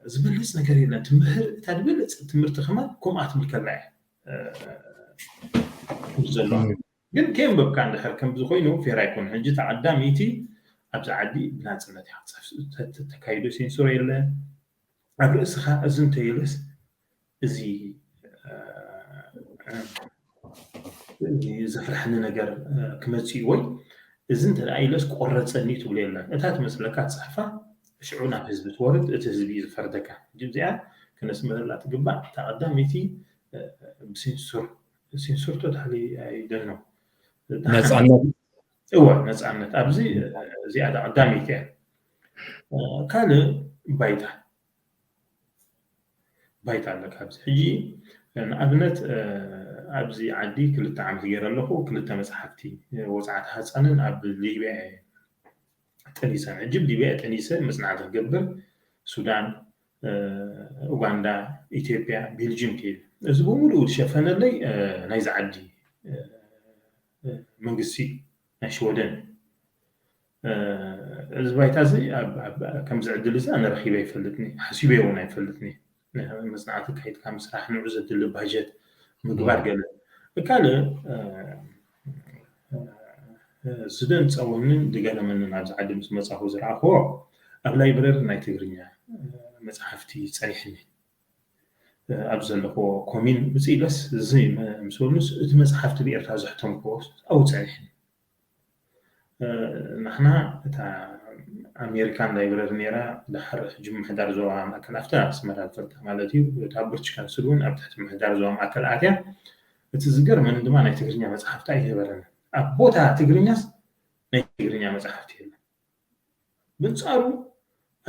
ዝበልፅ ነገር የለን። ትምህር እታ ዝበለፀ ትምህርቲ ከማን ከምኣ ትብል ከላ እያ ዘለዋ። ግን ከየንበብካ እንድሕር ከምዚ ኮይኑ ፌር ኣይኮን። ሕጂ ተዓዳሚቲ ኣብዚ ዓዲ ብናፅነት እያ ተካይዶ፣ ሴንሱር የለ። ኣብ ርእስኻ እዚ እንተየለስ እዚ ዘፍርሐኒ ነገር ክመፅእ ወይ እዚ እንተ ኢለስ ቆረፀኒ ትብሎ የለን። እታ ትመስለካ ትፅሕፋ ሽዑ ናብ ህዝቢ ትወርድ፣ እቲ ህዝቢ እዩ ዝፈርደካ። ሕጂ እዚኣ ክነስምረላ ትግባእ። እታ ቀዳመይቲ ብሴንሱር ሴንሱር ቶታሊ ኣይደል ነው ነፃነት እወ ነፃነት ኣብዚ እዚኣ እታ ቀዳመይቲ እያ። ካልእ ባይታ ባይታ ኣለካ ኣብዚ ሕጂ ንኣብነት ኣብዚ ዓዲ ክልተ ዓመት ገይረ ኣለኹ። ክልተ መፅሓፍቲ ወፅዓት ሃፃንን ኣብ ሊብያ ጠኒሰን ሕጂ ሊብያ ጠኒሰ መፅናዕቲ ክገብር ሱዳን ኡጋንዳ ኢትዮጵያ ቤልጅም ከይደ እዚ ብምሉኡ ዝሸፈነለይ ናይዚ ዓዲ መንግስቲ ናይ ሽወደን እዚ ባይታ እዚ ከምዚ ዕድል እዚ ኣነ ረኪበ ኣይፈልጥኒ ሓሲበ እውን ኣይፈልጥኒ መፅናዕቲ ካይድካ ምስራሕ ንዑ ዘድሊ ባጀት ምግባር ገለ ካልእ ስደን ፀወንን ድገረመንን ኣብዚ ዓዲ ምስ መፃኹ ዝረኣኽዎ ኣብ ላይብረሪ ናይ ትግርኛ መፅሓፍቲ ፀኒሕኒ ኣብ ዘለኽዎ ኮሚን ውፅእ ኢለስ እዚ ምስ በሉስ እቲ መፅሓፍቲ ብኤርትራ ዘሕተምክዎ ኣብኡ ፀኒሕኒ ንሕና እታ ኣሜሪካን ላይብረሪ ነይራ ድሓር ሕጂ ምሕዳር ዞባ ማእከል ኣብታ ኣስመራ ዝፈልጣ ማለት እዩ እታ ብርች ካንስል እውን ኣብ ትሕቲ ምሕዳር ዞባ ማእከል ኣትያ እቲ ዝገርመኒ ድማ ናይ ትግርኛ መፅሓፍቲ ኣይነበረን ኣብ ቦታ ትግርኛስ ናይ ትግርኛ መፅሓፍቲ የለን ብንፃሩ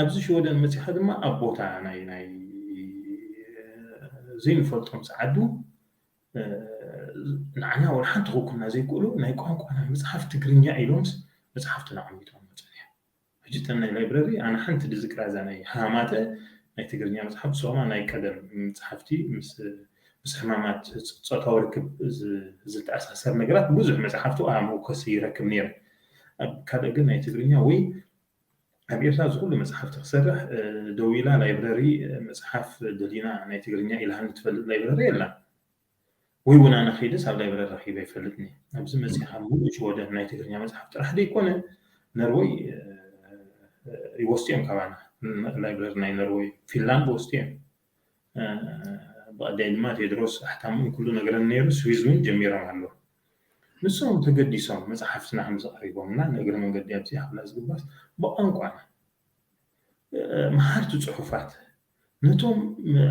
ኣብዚ ሽወደን መፂኻ ድማ ኣብ ቦታ ናይ ናይ ዘይንፈልጦም ፀዓዱ ንዓና ወላ ሓንቲ ክውክሉና ዘይክእሉ ናይ ቋንቋና መፅሓፍ ትግርኛ ኢሎምስ መፅሓፍትና ኣቐሚጦም መፅኦም እዮም ሕጂ እተን ናይ ላይብረሪ ኣነ ሓንቲ ድዝክራ እዛ ናይ ሃማተ ናይ ትግርኛ መፅሓፍ ንስኹማ ናይ ቀደም መፅሓፍቲ ምስ ሕማማት ፆታዊ ርክብ ዝተኣሳሰር ነገራት ብዙሕ መፅሓፍቲ ኣብ መውከሲ ይረክብ ነይረ ካልእ ግን ናይ ትግርኛ ወይ ኣብ ኤርትራ ዝኩሉ መፅሓፍቲ ክሰርሕ ደው ኢላ ላይብረሪ መፅሓፍ ደሊና ናይ ትግርኛ ኢልሃኒ ትፈልጥ ላይብረሪ የላን ወይ እውን ኣነ ከይደስ ኣብ ላይብረሪ ረኪበ ይፈልጥኒ ኣብዚ መፅኻ ሙሉእ ሽወደን ናይ ትግርኛ መፅሓፍ ጥራሕ ዘይኮነ ነርወይ ይወስዱ እዮም ካባና ላይብረሪ ናይ ነርወይ ፊንላንድ ወስዱ እዮም ብቐዳይ ድማ ቴድሮስ ኣሕታምኡ ኩሉ ነገረኒ ነይሩ ስዊዝ እውን ጀሚሮም ኣለዉ ንሶም ተገዲሶም መፅሓፍትና ከም ዘቕሪቦምና ንእግሪ መንገዲ ኣብዚ ሓብላ ዝግባስ ብቋንቋና መሓርቲ ፅሑፋት ነቶም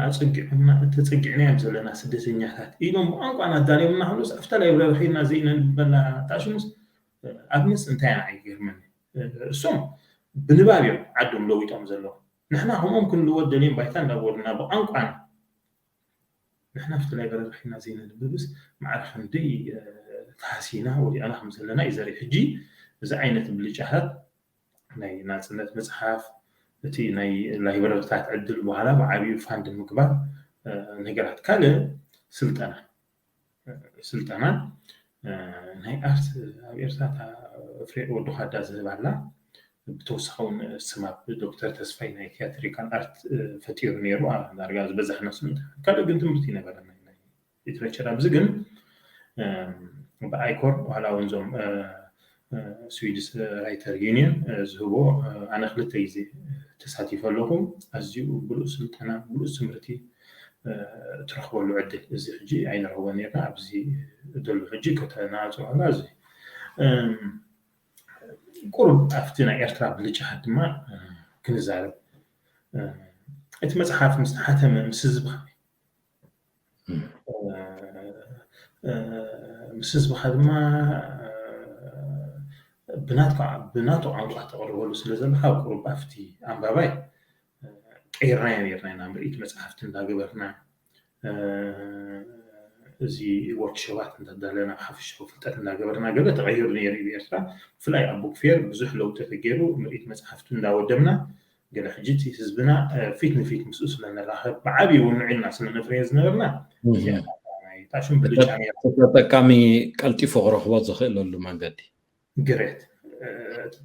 ኣፀጊዖምና ተፀጊዕናዮም ዘለና ስደተኛታት ኢሎም ብቋንቋና ኣዳልዮምና ከሎስ ኣብታ ላይብረሪ ከይድና ዘይነንበላ ታሽሙስ ኣብነስ እንታይ ኢና ይገርመኒ እሶም ብንባብ እዮም ዓዶም ለዊጦም ዘለዉ ንሕና ከምኦም ክንልወጥ ደልዮም ባይታ እንዳበሉና ብቋንቋና ንሕና ኣብቲ ላይብረሪ ከይድና ዘይነንብብስ ማዕረ ክንደይ ተሃሲና ወዲቕና ከም ዘለና እዩ ዘርኢ ሕጂ እዚ ዓይነት ብልጫታት ናይ ናፅነት መፅሓፍ እቲ ናይ ላይብረሪታት ዕድል በኋላ ብዓብዩ ፋንድ ምግባር ነገራት ካልእ ስልጠና ስልጠና ናይ ኣርት ኣብ ኤርትራ ፍሬ ወዲ ኳዳ ዝህብ ኣላ ብተወሳኺ እውን ስማብ ዶክተር ተስፋይ ናይ ቲያትሪካል ኣርት ፈጢሩ ነይሩ ዳርጋ ዝበዛሕና ስምንት ካልእ ግን ትምህርቲ ይነበረና ሊትሬቸር ኣብዚ ግን ብኣይኮር ዋላ እውን ዞም ስዊድስ ራይተር ዩኒየን ዝህቦ ኣነ ክልተ ግዜ ተሳቲፈ ኣለኹ ኣዝዩ ብሉእ ስልጠና ብሉእ ትምህርቲ ትረክበሉ ዕድል እዚ ሕጂ ኣይንረክቦ ነርና ኣብዚ ዘሎ ሕጂ ከተናፅሆና እዚ ቁሩብ ኣብቲ ናይ ኤርትራ ብልጫ ድማ ክንዛረብ እቲ መፅሓፍ ምስ ተሓተመ ምስ ህዝብኻ ምስ ህዝብኻ ድማ ብናቱ ቋንቋ ተቕርበሉ ስለ ዘለካ ቁሩብ ኣብቲ ኣንባባይ ቀይርናዮ ነርና ኢና ምርኢት መፅሓፍቲ እንዳገበርና እዚ ወርክሾባት እንዳዳለና ሓፈሻዊ ፍልጠት እንዳገበርና ገለ ተቐይሩ ነይሩ እዩ ኤርትራ ብፍላይ ኣብ ቡክፌር ብዙሕ ለውጢ ተገይሩ ምርኢት መፅሓፍቲ እንዳወደብና ገለ ሕጂ እቲ ህዝብና ፊት ንፊት ምስኡ ስለንራኸብ ብዓብዪ እውን ንዒልና ስለነፍረዮ ዝነበርና እዚኣታሽም ብልጫ ነይራ ተጠቃሚ ቀልጢፉ ክረኽቦ ዝኽእለሉ መንገዲ ግሬት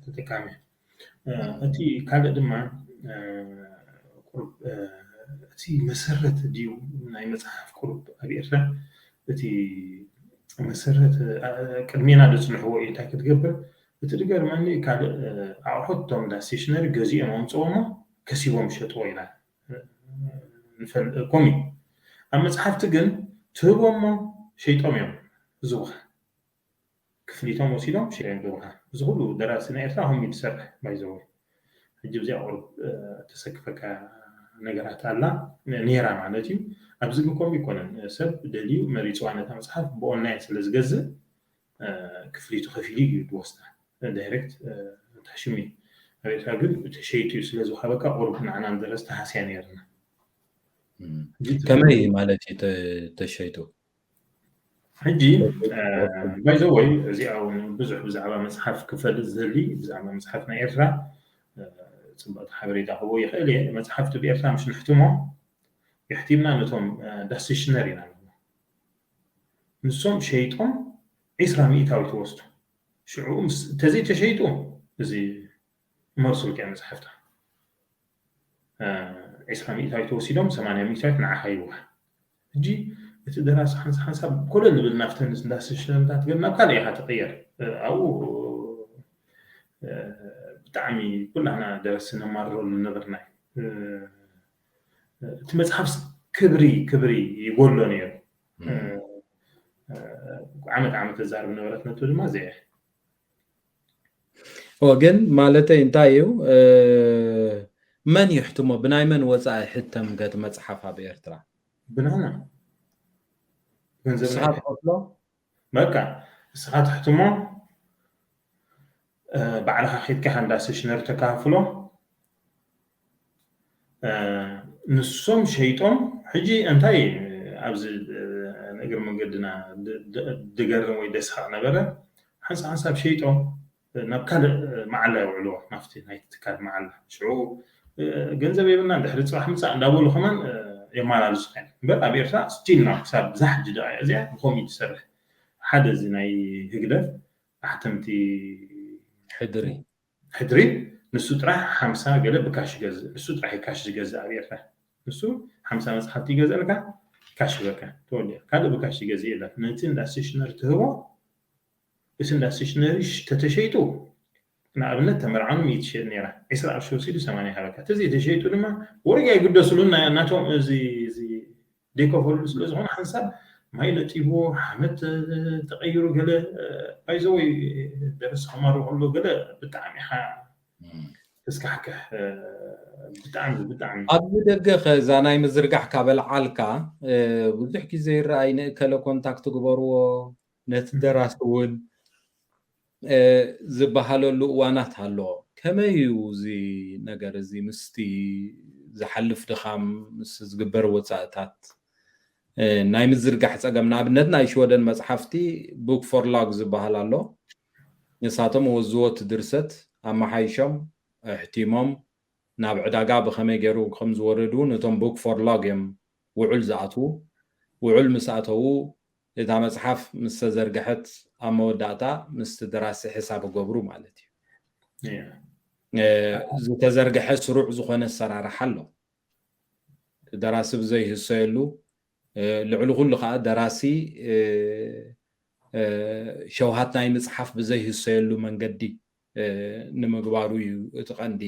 ተጠቃሚ እቲ ካልእ ድማ ቁሩብ እቲ መሰረት ድዩ ናይ መፅሓፍ ቁሩብ ኣብ ኤርትራ እቲ መሰረት ቅድሜና ዘፅንሕዎ እዩ እንታይ ክትገብር እቲ ዝገርመኒ ካልእ ኣቑሑት እቶም እንዳ ስቴሽነሪ ገዚኦም ኣምፅኦሞ ከሲቦም ሸጥዎ ኢና ንፈልጥ ኮም እዩ ኣብ መፅሓፍቲ ግን ትህቦሞ ሸይጦም እዮም ዝቡኻ ክፍሊቶም ወሲዶም ሽሬን ግብርካ እዚ ኩሉ ደራሲ ናይ ኤርትራ ከምኡ ዝሰርሕ ባይዘወ ሕጂ ብዚኣ ቁርብ ተሰክፈካ ነገራት ኣላ ነራ ማለት እዩ ኣብዚ ግን ከምኡ ይኮነን ሰብ ደልዩ መሪፅዋ ነታ መፅሓፍ ብኦንላይን ስለ ዝገዝእ ክፍሊቱ ከፊሉ እዩ ዝወስዳ ዳይሬክት ታሽሚ ኣብ ኤርትራ ግን ተሸይጡ እዩ ስለ ዝሃበካ ቁርብ ንዓና ንደረስ ተሃስያ ነርና ከመይ ማለት እዩ ተሸይጡ ሕጂ ባይዘወይ እዚኣ እውን ብዙሕ ብዛዕባ መፅሓፍ ክፈልጥ ዝህሊ ብዛዕባ መፅሓፍ ናይ ኤርትራ ፅቡቅ ሓበሬታ ክህቦ ይኽእል እየ መፅሓፍቲ ብኤርትራ ምሽ ንሕትሞ የሕቲምና ነቶም ዳስሽነር ኢና ንስም ሸይጦም ዒስራ ሚእታዊት ወስዱ ሽዑ ተዘይተሸይጡ እዚ መርሱልካ መፅሓፍታ ዒስራ ሚእታዊት ወሲዶም ሰማንያ ሚእታዊት ንዓኻ ይውሃ ሕጂ እቲ ደራሲ ሓንሳ ሓንሳብ ኮለል ዝብል ናብተን እንዳስሽነታት ግን ናብ ካልእ ኢኻ ትቕየር ኣብኡ ብጣዕሚ ኩላና ደረሲ ነማርረሉ ነበርና እቲ መፅሓፍ ክብሪ ክብሪ ይጎሎ ነይሩ ዓመት ዓመት ተዛርብ ነበረት ነቱ ድማ እዚኣ ግን ማለተይ እንታይ እዩ መን ይሕትሞ ብናይ መን ወፃኢ ሕተም ገት መፅሓፍ ኣብ ኤርትራ ብናና ገንዘብ ንስኻ ትኸፍሎ በቃ ንስኻ ትሕትሞ ባዕልኻ ኬድካ ኢኻ እንዳ ስቴሽነሪ ተካፍሎ ንሶም ሸይጦም ሕጂ እንታይ ኣብዚ ንእግሪ መንገድና ድገርም ወይ ደስሓቕ ነበረ ሓንሳብ ሓንሳብ ሸይጦም ናብ ካልእ መዓላ የውዕልዎ ናብቲ ናይቲ ትካል መዓላ ሽዑ ገንዘብ የብልና ድሕሪ ፅባሕ ምፃእ እንዳበሉ ከማን የመላልሱ እዮም እምበር ኣብ ኤርትራ ስቲል ናብ ክሳብ ብዛ ሕጂ ደቂቃ እዚኣ ብከምኡ እዩ ዝሰርሕ ሓደ እዚ ናይ ህግደፍ ኣሕተምቲ ሕድሪ ሕድሪ ንሱ ጥራሕ ሓምሳ ገለ ብካሽ ይገዝእ ንሱ ጥራሕ ካሽ ዝገዝእ ኣብ ኤርትራ ንሱ ሓምሳ መፅሓፍቲ ይገዝእልካ ካሽ ይበካ ተወዲያ ካልእ ብካሽ ይገዝእ የለን ነቲ እንዳ ስቴሽነሪ ትህቦ እቲ እንዳ ስቴሽነሪ ተተሸይጡ ንኣብነት ተመርዓኑ ሚእቲ ሸጥ ነራ ዕስራ ቅርሺ ወሲዱ ሰማንያ ሃበካ ተዘይተሸይጡ ድማ ወርቂ ኣይግደስሉን ናቶም እዚ ደይከፈሉ ስለ ዝኾነ ሓንሳብ ማይ ነጢብዎ ሓመድ ተቐይሩ ገለ ባይዘወይ ደረስ ከማሩ ከሎ ገለ ብጣዕሚ ኢኻ ተስካሕክሕ ብጣዕሚ ብጣዕሚ ኣብዚ ደገ ከዛ ናይ ምዝርጋሕ ካበልዓልካ ብዙሕ ግዜ ይረኣይ ንእከለ ኮንታክት ግበርዎ ነቲ ደራሲ እውን ዝበሃለሉ እዋናት ኣሎ። ከመይ እዩ እዚ ነገር እዚ ምስቲ ዝሓልፍ ድኻም ምስ ዝግበር ወፃእታት ናይ ምዝርጋሕ ፀገም ንኣብነት ናይ ሽወደን መፅሓፍቲ book for log ዝበሃል ኣሎ። ንሳቶም ወዝዎ እቲ ድርሰት ኣመሓይሾም ኣሕቲሞም ናብ ዕዳጋ ብኸመይ ገይሩ ከም ዝወረዱ ነቶም book for log እዮም ውዑል ዝኣትዉ። ውዑል ምስ ኣተዉ እታ መጽሓፍ ምስ ተዘርግሐት ኣብ መወዳእታ ምስቲ ደራሲ ሕሳብ እገብሩ ማለት እዩ። ዝተዘርግሐ ስሩዕ ዝኾነ ኣሰራርሓ ኣሎ። ደራሲ ብዘይህሰየሉ ልዕሊ ኩሉ ከዓ ደራሲ ሸውሃት ናይ ምጽሓፍ ብዘይህሰየሉ መንገዲ ንምግባሩ እዩ እቲ ቀንዲ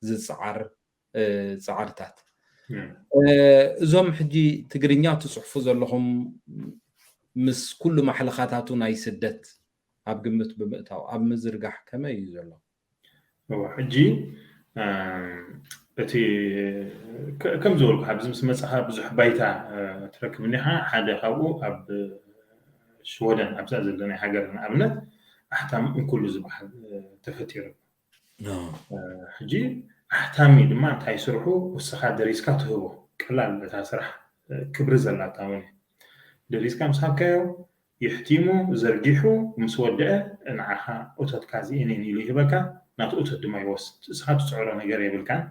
ዝጽዓር ጻዕርታት። እዞም ሕጂ ትግርኛ ትጽሕፉ ዘለኹም ምስ ኩሉ ማሕለኻታቱ ናይ ስደት ኣብ ግምት ብምእታው ኣብ ምዝርጋሕ ከመይ እዩ ዘሎ? ሕጂ እቲ ከም ዝበልኩ ኣብዚ ምስ መፅኻ ብዙሕ ባይታ ትረክብ እኒኻ ሓደ ካብኡ ኣብ ሽወደን ኣብዛ ዘለና ሃገር ንኣብነት ኣሕታም እንኩሉ ዝበሃል ተፈጢሩ ሕጂ ኣሕታሚ ድማ እንታይ ስርሑ ውስኻ ደሪስካ ትህቦ ቀላል እታ ስራሕ ክብሪ ዘላታ እውን ደሪስካ ምስ ሃብካዮ ይሕቲሙ ዘርጊሑ ምስ ወደአ ንዓኻ እቶትካ ዚእንን ኢሉ ይህበካ ናቲ እቶት ድማ ይወስድ እስኻ ትፅዕሮ ነገር የብልካን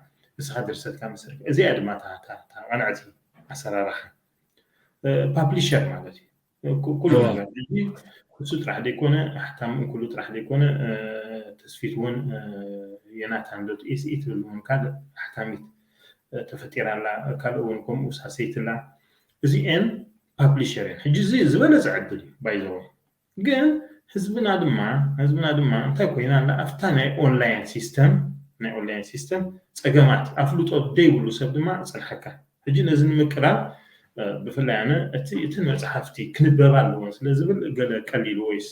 እስኻ ድርሰትካ መሰርካ እዚኣ ድማ ታታ ቀንዕቲ ኣሰራርሓ ፓብሊሸር ማለት እዩ ኩሉ ነገር እሱ ጥራሕ ዘይኮነ ኣሕታሚ ኩሉ ጥራሕ ዘይኮነ ተስፊት እውን የናታን ዶ ኤስኢ ትብል እውን ካልእ ኣሕታሚት ተፈጢራ ኣላ። ካልእ እውን ከምኡ ሳሰይቲ ኣላ። እዚኤን ፓብሊሸር እየን። ሕጂ እዚ ዝበለፀ ዕድል እዩ ባይዘወ። ግን ህዝብና ድማ ህዝብና ድማ እንታይ ኮይና ኣላ? ኣብታ ናይ ኦንላይን ሲስተም ናይ ኦንላይን ሲስተም ፀገማት ኣፍልጦ ደይብሉ ሰብ ድማ ፀንሐካ። ሕጂ ነዚ ንምቅራብ ብፍላይ ኣነ እቲ እትን መፅሓፍቲ ክንበባ ኣለዎን ስለ ዝብል ገለ ቀሊሉ ወይስ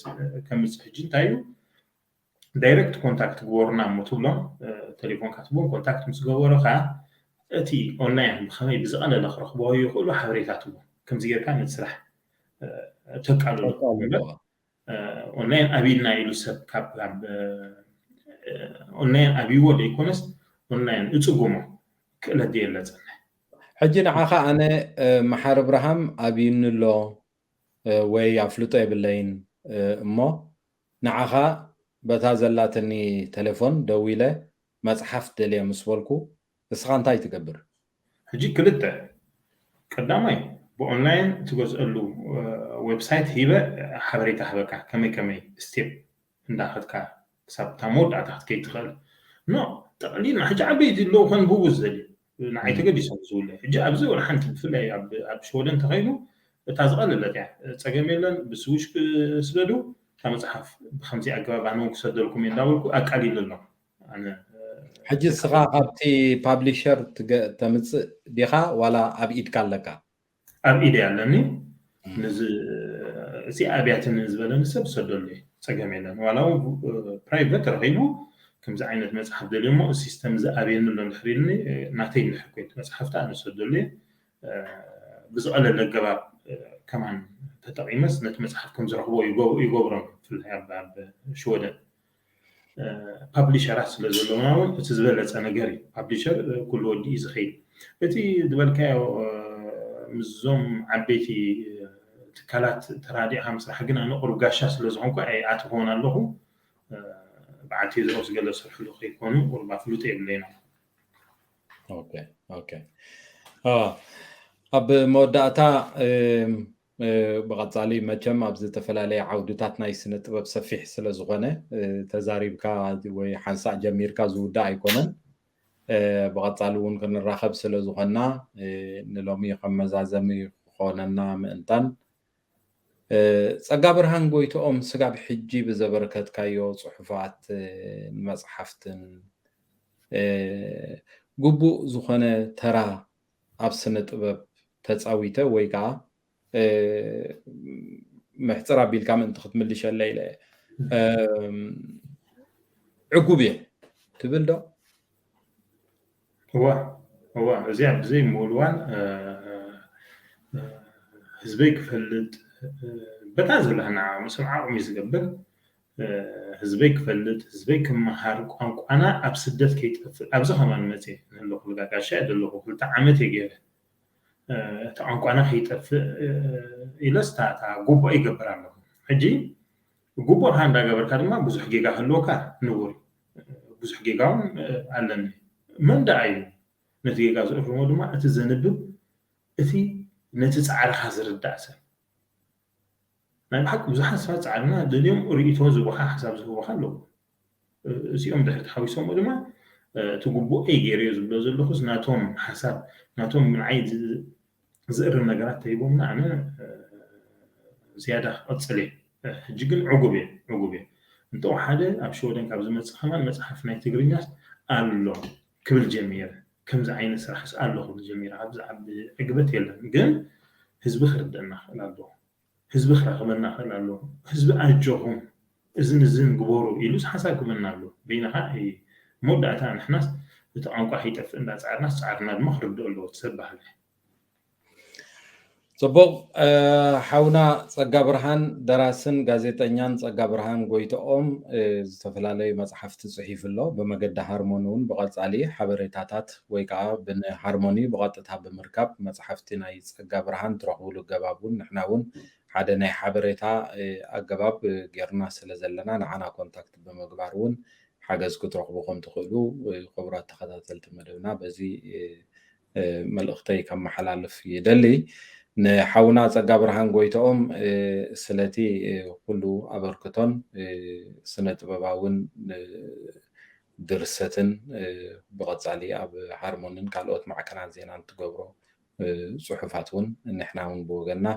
ከምፅእ ሕጂ እንታይ እዩ ዳይሬክት ኮንታክት ግበሩና እሞ ትብሎም። ቴሌፎን ካትቦን ኮንታክት ምስ ገበሩ ከዓ እቲ ኦንላይን ብከመይ ብዝቐለለ ክረክቦ ይኽእሉ ሓበሬታ ትቦ ከምዚ ጌርካ ነቲ ስራሕ ተቃልሎ። ኦንላይን ኣቢልና ኢሉ ሰብ ካብ ኦንላይን ኣብይዎ ዘይኮነስ ኦንላይን እፅጉሞ ክእለት የለፀና። ሕጂ ንዓኻ ኣነ መሓር እብርሃም ኣብዩኒ ኣሎ ወይ ኣፍልጦ የብለይን እሞ ንዓኻ በታ ዘላትኒ ቴሌፎን ደዊለ መፅሓፍ ደልየ ምስ በልኩ እስኻ እንታይ ትገብር? ሕጂ ክልተ ቀዳማይ ብኦንላይን ትገዝአሉ ዌብሳይት ሂበ ሓበሬታ ህበካ ከመይ ከመይ ስቴፕ እንዳኸድካ ክሳብ እታ መወዳእታ ክትከይድ ትኽእል። ኖ ጠቕሊልና ሕጂ ዓበይቲ ኣለዉ ከንብቡ ዝደልዩ ንዓይ ተገዲሶም ዝውለ ሕጂ ኣብዚ ወላ ሓንቲ ብፍላይ ኣብ ሽወደን እንተኸይኑ እታ ዝቐለለት እያ። ፀገም የለን ብስዊሽ ስደዱ እታ መፅሓፍ ብከምዚ ኣገባብ ኣነ እውን ክሰደልኩም እየ እንዳበልኩ ኣቃሊሉ ኣሎ። ሕጂ እስኻ ካብቲ ፓብሊሸር ተምፅእ ዲኻ ዋላ ኣብ ኢድካ ኣለካ? ኣብ ኢደ ኣለኒ። ነዚ እቲ ኣብያትኒ ዝበለኒ ሰብ ሰደሉ እዩ ፀገም የለን። ዋላ ፕራይቨት ረኺቡ ከምዚ ዓይነት መፅሓፍ ደልዮ እሞ ሲስተም እዚ ኣብየኒ ኣሎ እንድሕር ኢልኒ ናተይ እንድሕር ኮይት መፅሓፍቲ ኣነ ሰደሉ እየ። ብዝቐለለ ኣገባብ ከማን ተጠቒመስ ነቲ መፅሓፍ ከም ዝረኽቦ ይገብሮም ብፍላይ ኣብ ሽወደን ፓብሊሸራት ስለ ዘለውና እውን እቲ ዝበለፀ ነገር እዩ። ፓብሊሸር ኩሉ ወዲ እዩ ዝኸይድ። እቲ ዝበልካዮ ምስዞም ዓበይቲ ትካላት ተራዲእካ ምስራሕ ግን ኣነ ቁሩብ ጋሻ ስለ ዝኾንኩ ኣይኣትኾን ኣለኹ። በዓልቲ ዝረስ ገለ ስርሕሉ ከይኮኑ ቁሩብ ኣፍልጦ የብለይና። ኣብ መወዳእታ ብቐፃሊ መቸም ኣብ ዝተፈላለየ ዓውድታት ናይ ስነ ጥበብ ሰፊሕ ስለ ዝኾነ ተዛሪብካ ወይ ሓንሳእ ጀሚርካ ዝውዳእ ኣይኮነን። ብቐፃሊ እውን ክንራኸብ ስለ ዝኾንና ንሎሚ ከም መዛዘሚ ክኾነና ምእንታን ፀጋ ብርሃን ጎይትኦም ስጋብ ሕጂ ብዘበርከትካዮ ፅሑፋት ንመፅሓፍትን ግቡእ ዝኾነ ተራ ኣብ ስነ ጥበብ ተፃዊተ ወይ ከዓ ምሕፅር ኣቢልካ ምእንቲ ክትምልሸለ ኢለ ዕጉብ እየ ትብል ዶ? እዋ እዋ እዚኣ ብዘይ ምውልዋል ህዝበይ ክፈልጥ በታ ዘለና ምስም ዓቕሚ ዝገብር ህዝበይ ክፈልጥ ህዝበይ ክመሃር ቋንቋና ኣብ ስደት ከይጠፍእ ኣብዚ ከማን መፅየ ንህለኹ ልጋጋሻ እየ ዘለኹ ክልተ ዓመት እየ ገይረ እቲ ቋንቋና ከይጠፍእ ኢለስ እታ ጉቦ ይገብር ኣለኹ። ሕጂ ጉቦ ካ እንዳገበርካ ድማ ብዙሕ ጌጋ ክህልወካ ንቡር ብዙሕ ጌጋ እውን ኣለኒ። መን ደኣ እዩ ነቲ ጌጋ ዝእርሞ ድማ እቲ ዘንብብ እቲ ነቲ ፃዕርኻ ዝርዳእ ሰብ ናይ ብሓቂ ብዙሓት ሰባት ፃዕርና ደልዮም ርእቶ ዝቡኻ ሓሳብ ዝህቡኻ ኣለዉ። እዚኦም ድሕሪ ተሓዊሶምዎ ድማ እቲ ግቡእ እይ ገይረዮ ዝብሎ ዘለኹስ ናቶም ሓሳብ ናቶም ንዓይ ዝእርም ነገራት ተሂቦምና ኣነ ዝያዳ ክቐፅል እየ። ሕጂ ግን ዕጉብ እየ ዕጉብ እየ እንተወሓደ ኣብ ሽወደን ካብ ዝመፅእ ከማን መፅሓፍ ናይ ትግርኛስ ኣሎ ክብል ጀሚረ። ከምዚ ዓይነት ስራሕስ ኣሎ ክብል ጀሚረ። ኣብዚ ዓቢ ዕግበት የለን ግን ህዝቢ ክርደአና ክእል ኣለዎ። ህዝቢ ክረኽበና ክእል ኣለዎ። ህዝቢ ኣጆኹም እዝን እዝን ግበሩ ኢሉስ ሓሳብ ክበና ኣሎ። በይንኻ መወዳእታ ንሕናስ እቲ ቋንቋ ከይጠፍእ እንዳፃዕርናስ ፃዕርና ድማ ክርድኦ ኣለዎ። ሰብ ባህሊ ፅቡቕ ሓውና ፀጋ ብርሃን ደራስን ጋዜጠኛን ፀጋ ብርሃን ጎይትኦም ዝተፈላለዩ መፅሓፍቲ ፅሒፉ ኣሎ። ብመገዲ ሃርሞኒ እውን ብቐፃሊ ሓበሬታታት ወይ ከዓ ብንሃርሞኒ ብቐጥታ ብምርካብ መፅሓፍቲ ናይ ፀጋ ብርሃን ትረኽብሉ ገባብ እውን ንሕና እውን ሓደ ናይ ሓበሬታ ኣገባብ ጌርና ስለ ዘለና ንዓና ኮንታክት ብምግባር እውን ሓገዝ ክትረኽቡ ከም ትኽእሉ ክቡራት ተኸታተልቲ መደብና በዚ መልእኽተይ ከመሓላልፍ ይደሊ። ንሓውና ፀጋ ብርሃን ጎይትኦም ስለቲ ኩሉ ኣበርክቶን ስነ ጥበባውን ድርሰትን ብቐፃሊ ኣብ ሃርሞንን ካልኦት ማዕከናት ዜናን ትገብሮ ፅሑፋት እውን ንሕና እውን ብወገንና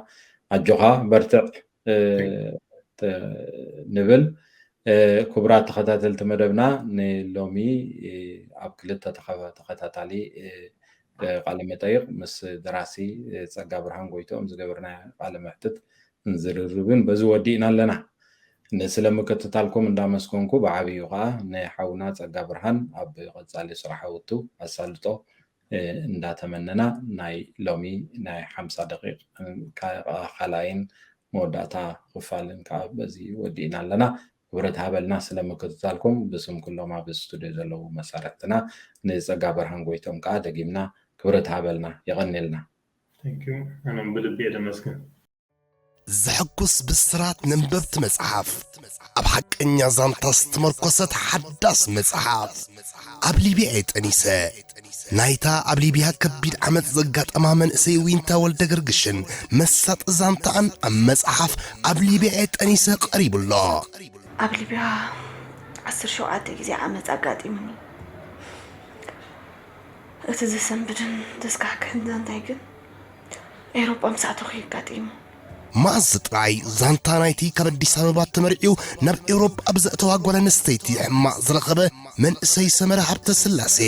ኣጆኻ በርትዕ ንብል። ክቡራት ተኸታተልቲ መደብና፣ ንሎሚ ኣብ ክልተ ተኸታታሊ ቃለ መጠይቕ ምስ ደራሲ ፀጋ ብርሃን ጎይትኦም ዝገበርና ቃለ መሕትት እንዝርርብን በዚ ወዲእና ኣለና። ንስለ ምክትታልኩም እንዳመስገንኩ፣ ብዓብዩ ከዓ ንሓውና ፀጋ ብርሃን ኣብ ቀፃሊ ስራሕውቱ ኣሳልጦ እንዳተመነና፣ ናይ ሎሚ ናይ ሓምሳ ደቂቕ ካልኣይን መወዳእታ ክፋልን ከዓ በዚ ወዲእና ኣለና። ክብረት ሃበልና ስለ ምክትታልኩም ብስም ኩሎም ኣብ ስቱድዮ ዘለዉ መሳርሕትና ንፀጋ ብርሃን ጎይቶም ከዓ ደጊምና ክብረት ሃበልና። የቐንየልና። ኣነም ብልቢ እየ ደመስግን። ዘሐጉስ ብስራት ነንበብቲ መጽሓፍ፣ ኣብ ሓቀኛ ዛንታ ዝተመርኮሰት ሓዳስ መጽሓፍ። ኣብ ሊብያ እየ ጠኒሰ። ናይታ ኣብ ሊብያ ከቢድ ዓመጽ ዘጋጠማ መንእሰይ ዊንታ ወልደ ገርግሽን መሳጢ ዛንታኣን ኣብ መጽሓፍ ኣብ ሊብያ እየ ጠኒሰ ቀሪቡ ኣሎ። ኣብ ሊብያ ዓሰርተ ሸውዓተ ግዜ ዓመጽ ኣጋጢሙኒ። እቲ ዘሰንብድን ዘስካሕክሕን ዛንታይ ግን ኤውሮጳ ምስ ኣተኹ እዩ ኣጋጢሙ። መኣዝ ጥራይ ዛንታ ናይቲ ካብ ኣዲስ ኣበባ ተመርዕዩ ናብ ኤውሮጳ ብዘእተዋ ጓል ኣንስተይቲ ሕማቕ ዝረኸበ መንእሰይ ሰመረ ሃብተስላሴ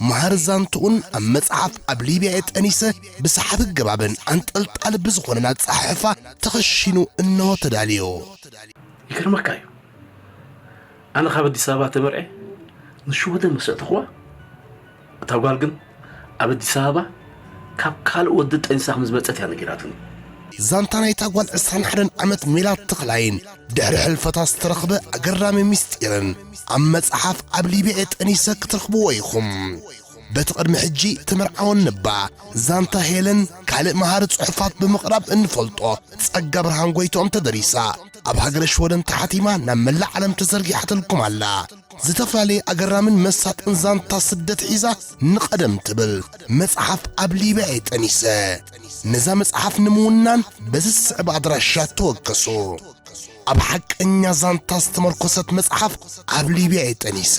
መሃሪ ዛንትኡን ኣብ መጽሓፍ ኣብ ሊብያ እየ ጠኒሰ ብሰሓቢ ኣገባብን ኣንጠልጣሊ ብዝኾነን ኣጸሓሕፋ ተኸሺኑ እንሆ ተዳልዩ። ይገርመካ እዩ። ኣነ ካብ ኣዲስ ኣበባ ተመርዕየ ንሽወደን ምስ ኣእተኽዋ፣ እታ ጓል ግን ኣብ ኣዲስ ኣበባ ካብ ካልእ ወዲ ጠኒሳ ከም ዝመጸት እያ ነጊራትኒ። ዛንታ ናይታ ጓል ዕስራን ሓደን ዓመት ሜላት ተኽላይን ድሕሪ ሕልፈታ ዝተረኽበ ኣገራሚ ምስጢርን ኣብ መጽሓፍ ኣብ ሊብየ ጠኒሰ ክትረኽብዎ ኢኹም። በቲ ቅድሚ ሕጂ ተመርዓወን እባ ዛንታ ሄለን ካልእ መሃሪ ጽሑፋት ብምቕራብ እንፈልጦ ጸጋ ብርሃን ጎይትኦም ተደሪሳ ኣብ ሃገረ ሽወደን ተሓቲማ ናብ መላእ ዓለም ተዘርጊሓትልኩም ኣላ። ዝተፈላለየ ኣገራምን መሳጥን ዛንታ ስደት ሒዛ ንቐደም ትብል መጽሓፍ ኣብ ሊብያ እየ ጠኒሰ። ነዛ መጽሓፍ ንምውናን በዚ ዝስዕብ ኣድራሻ ተወከሱ። ኣብ ሓቀኛ ዛንታ ዝተመርኮሰት መጽሓፍ ኣብ ሊብያ እየ ጠኒሰ።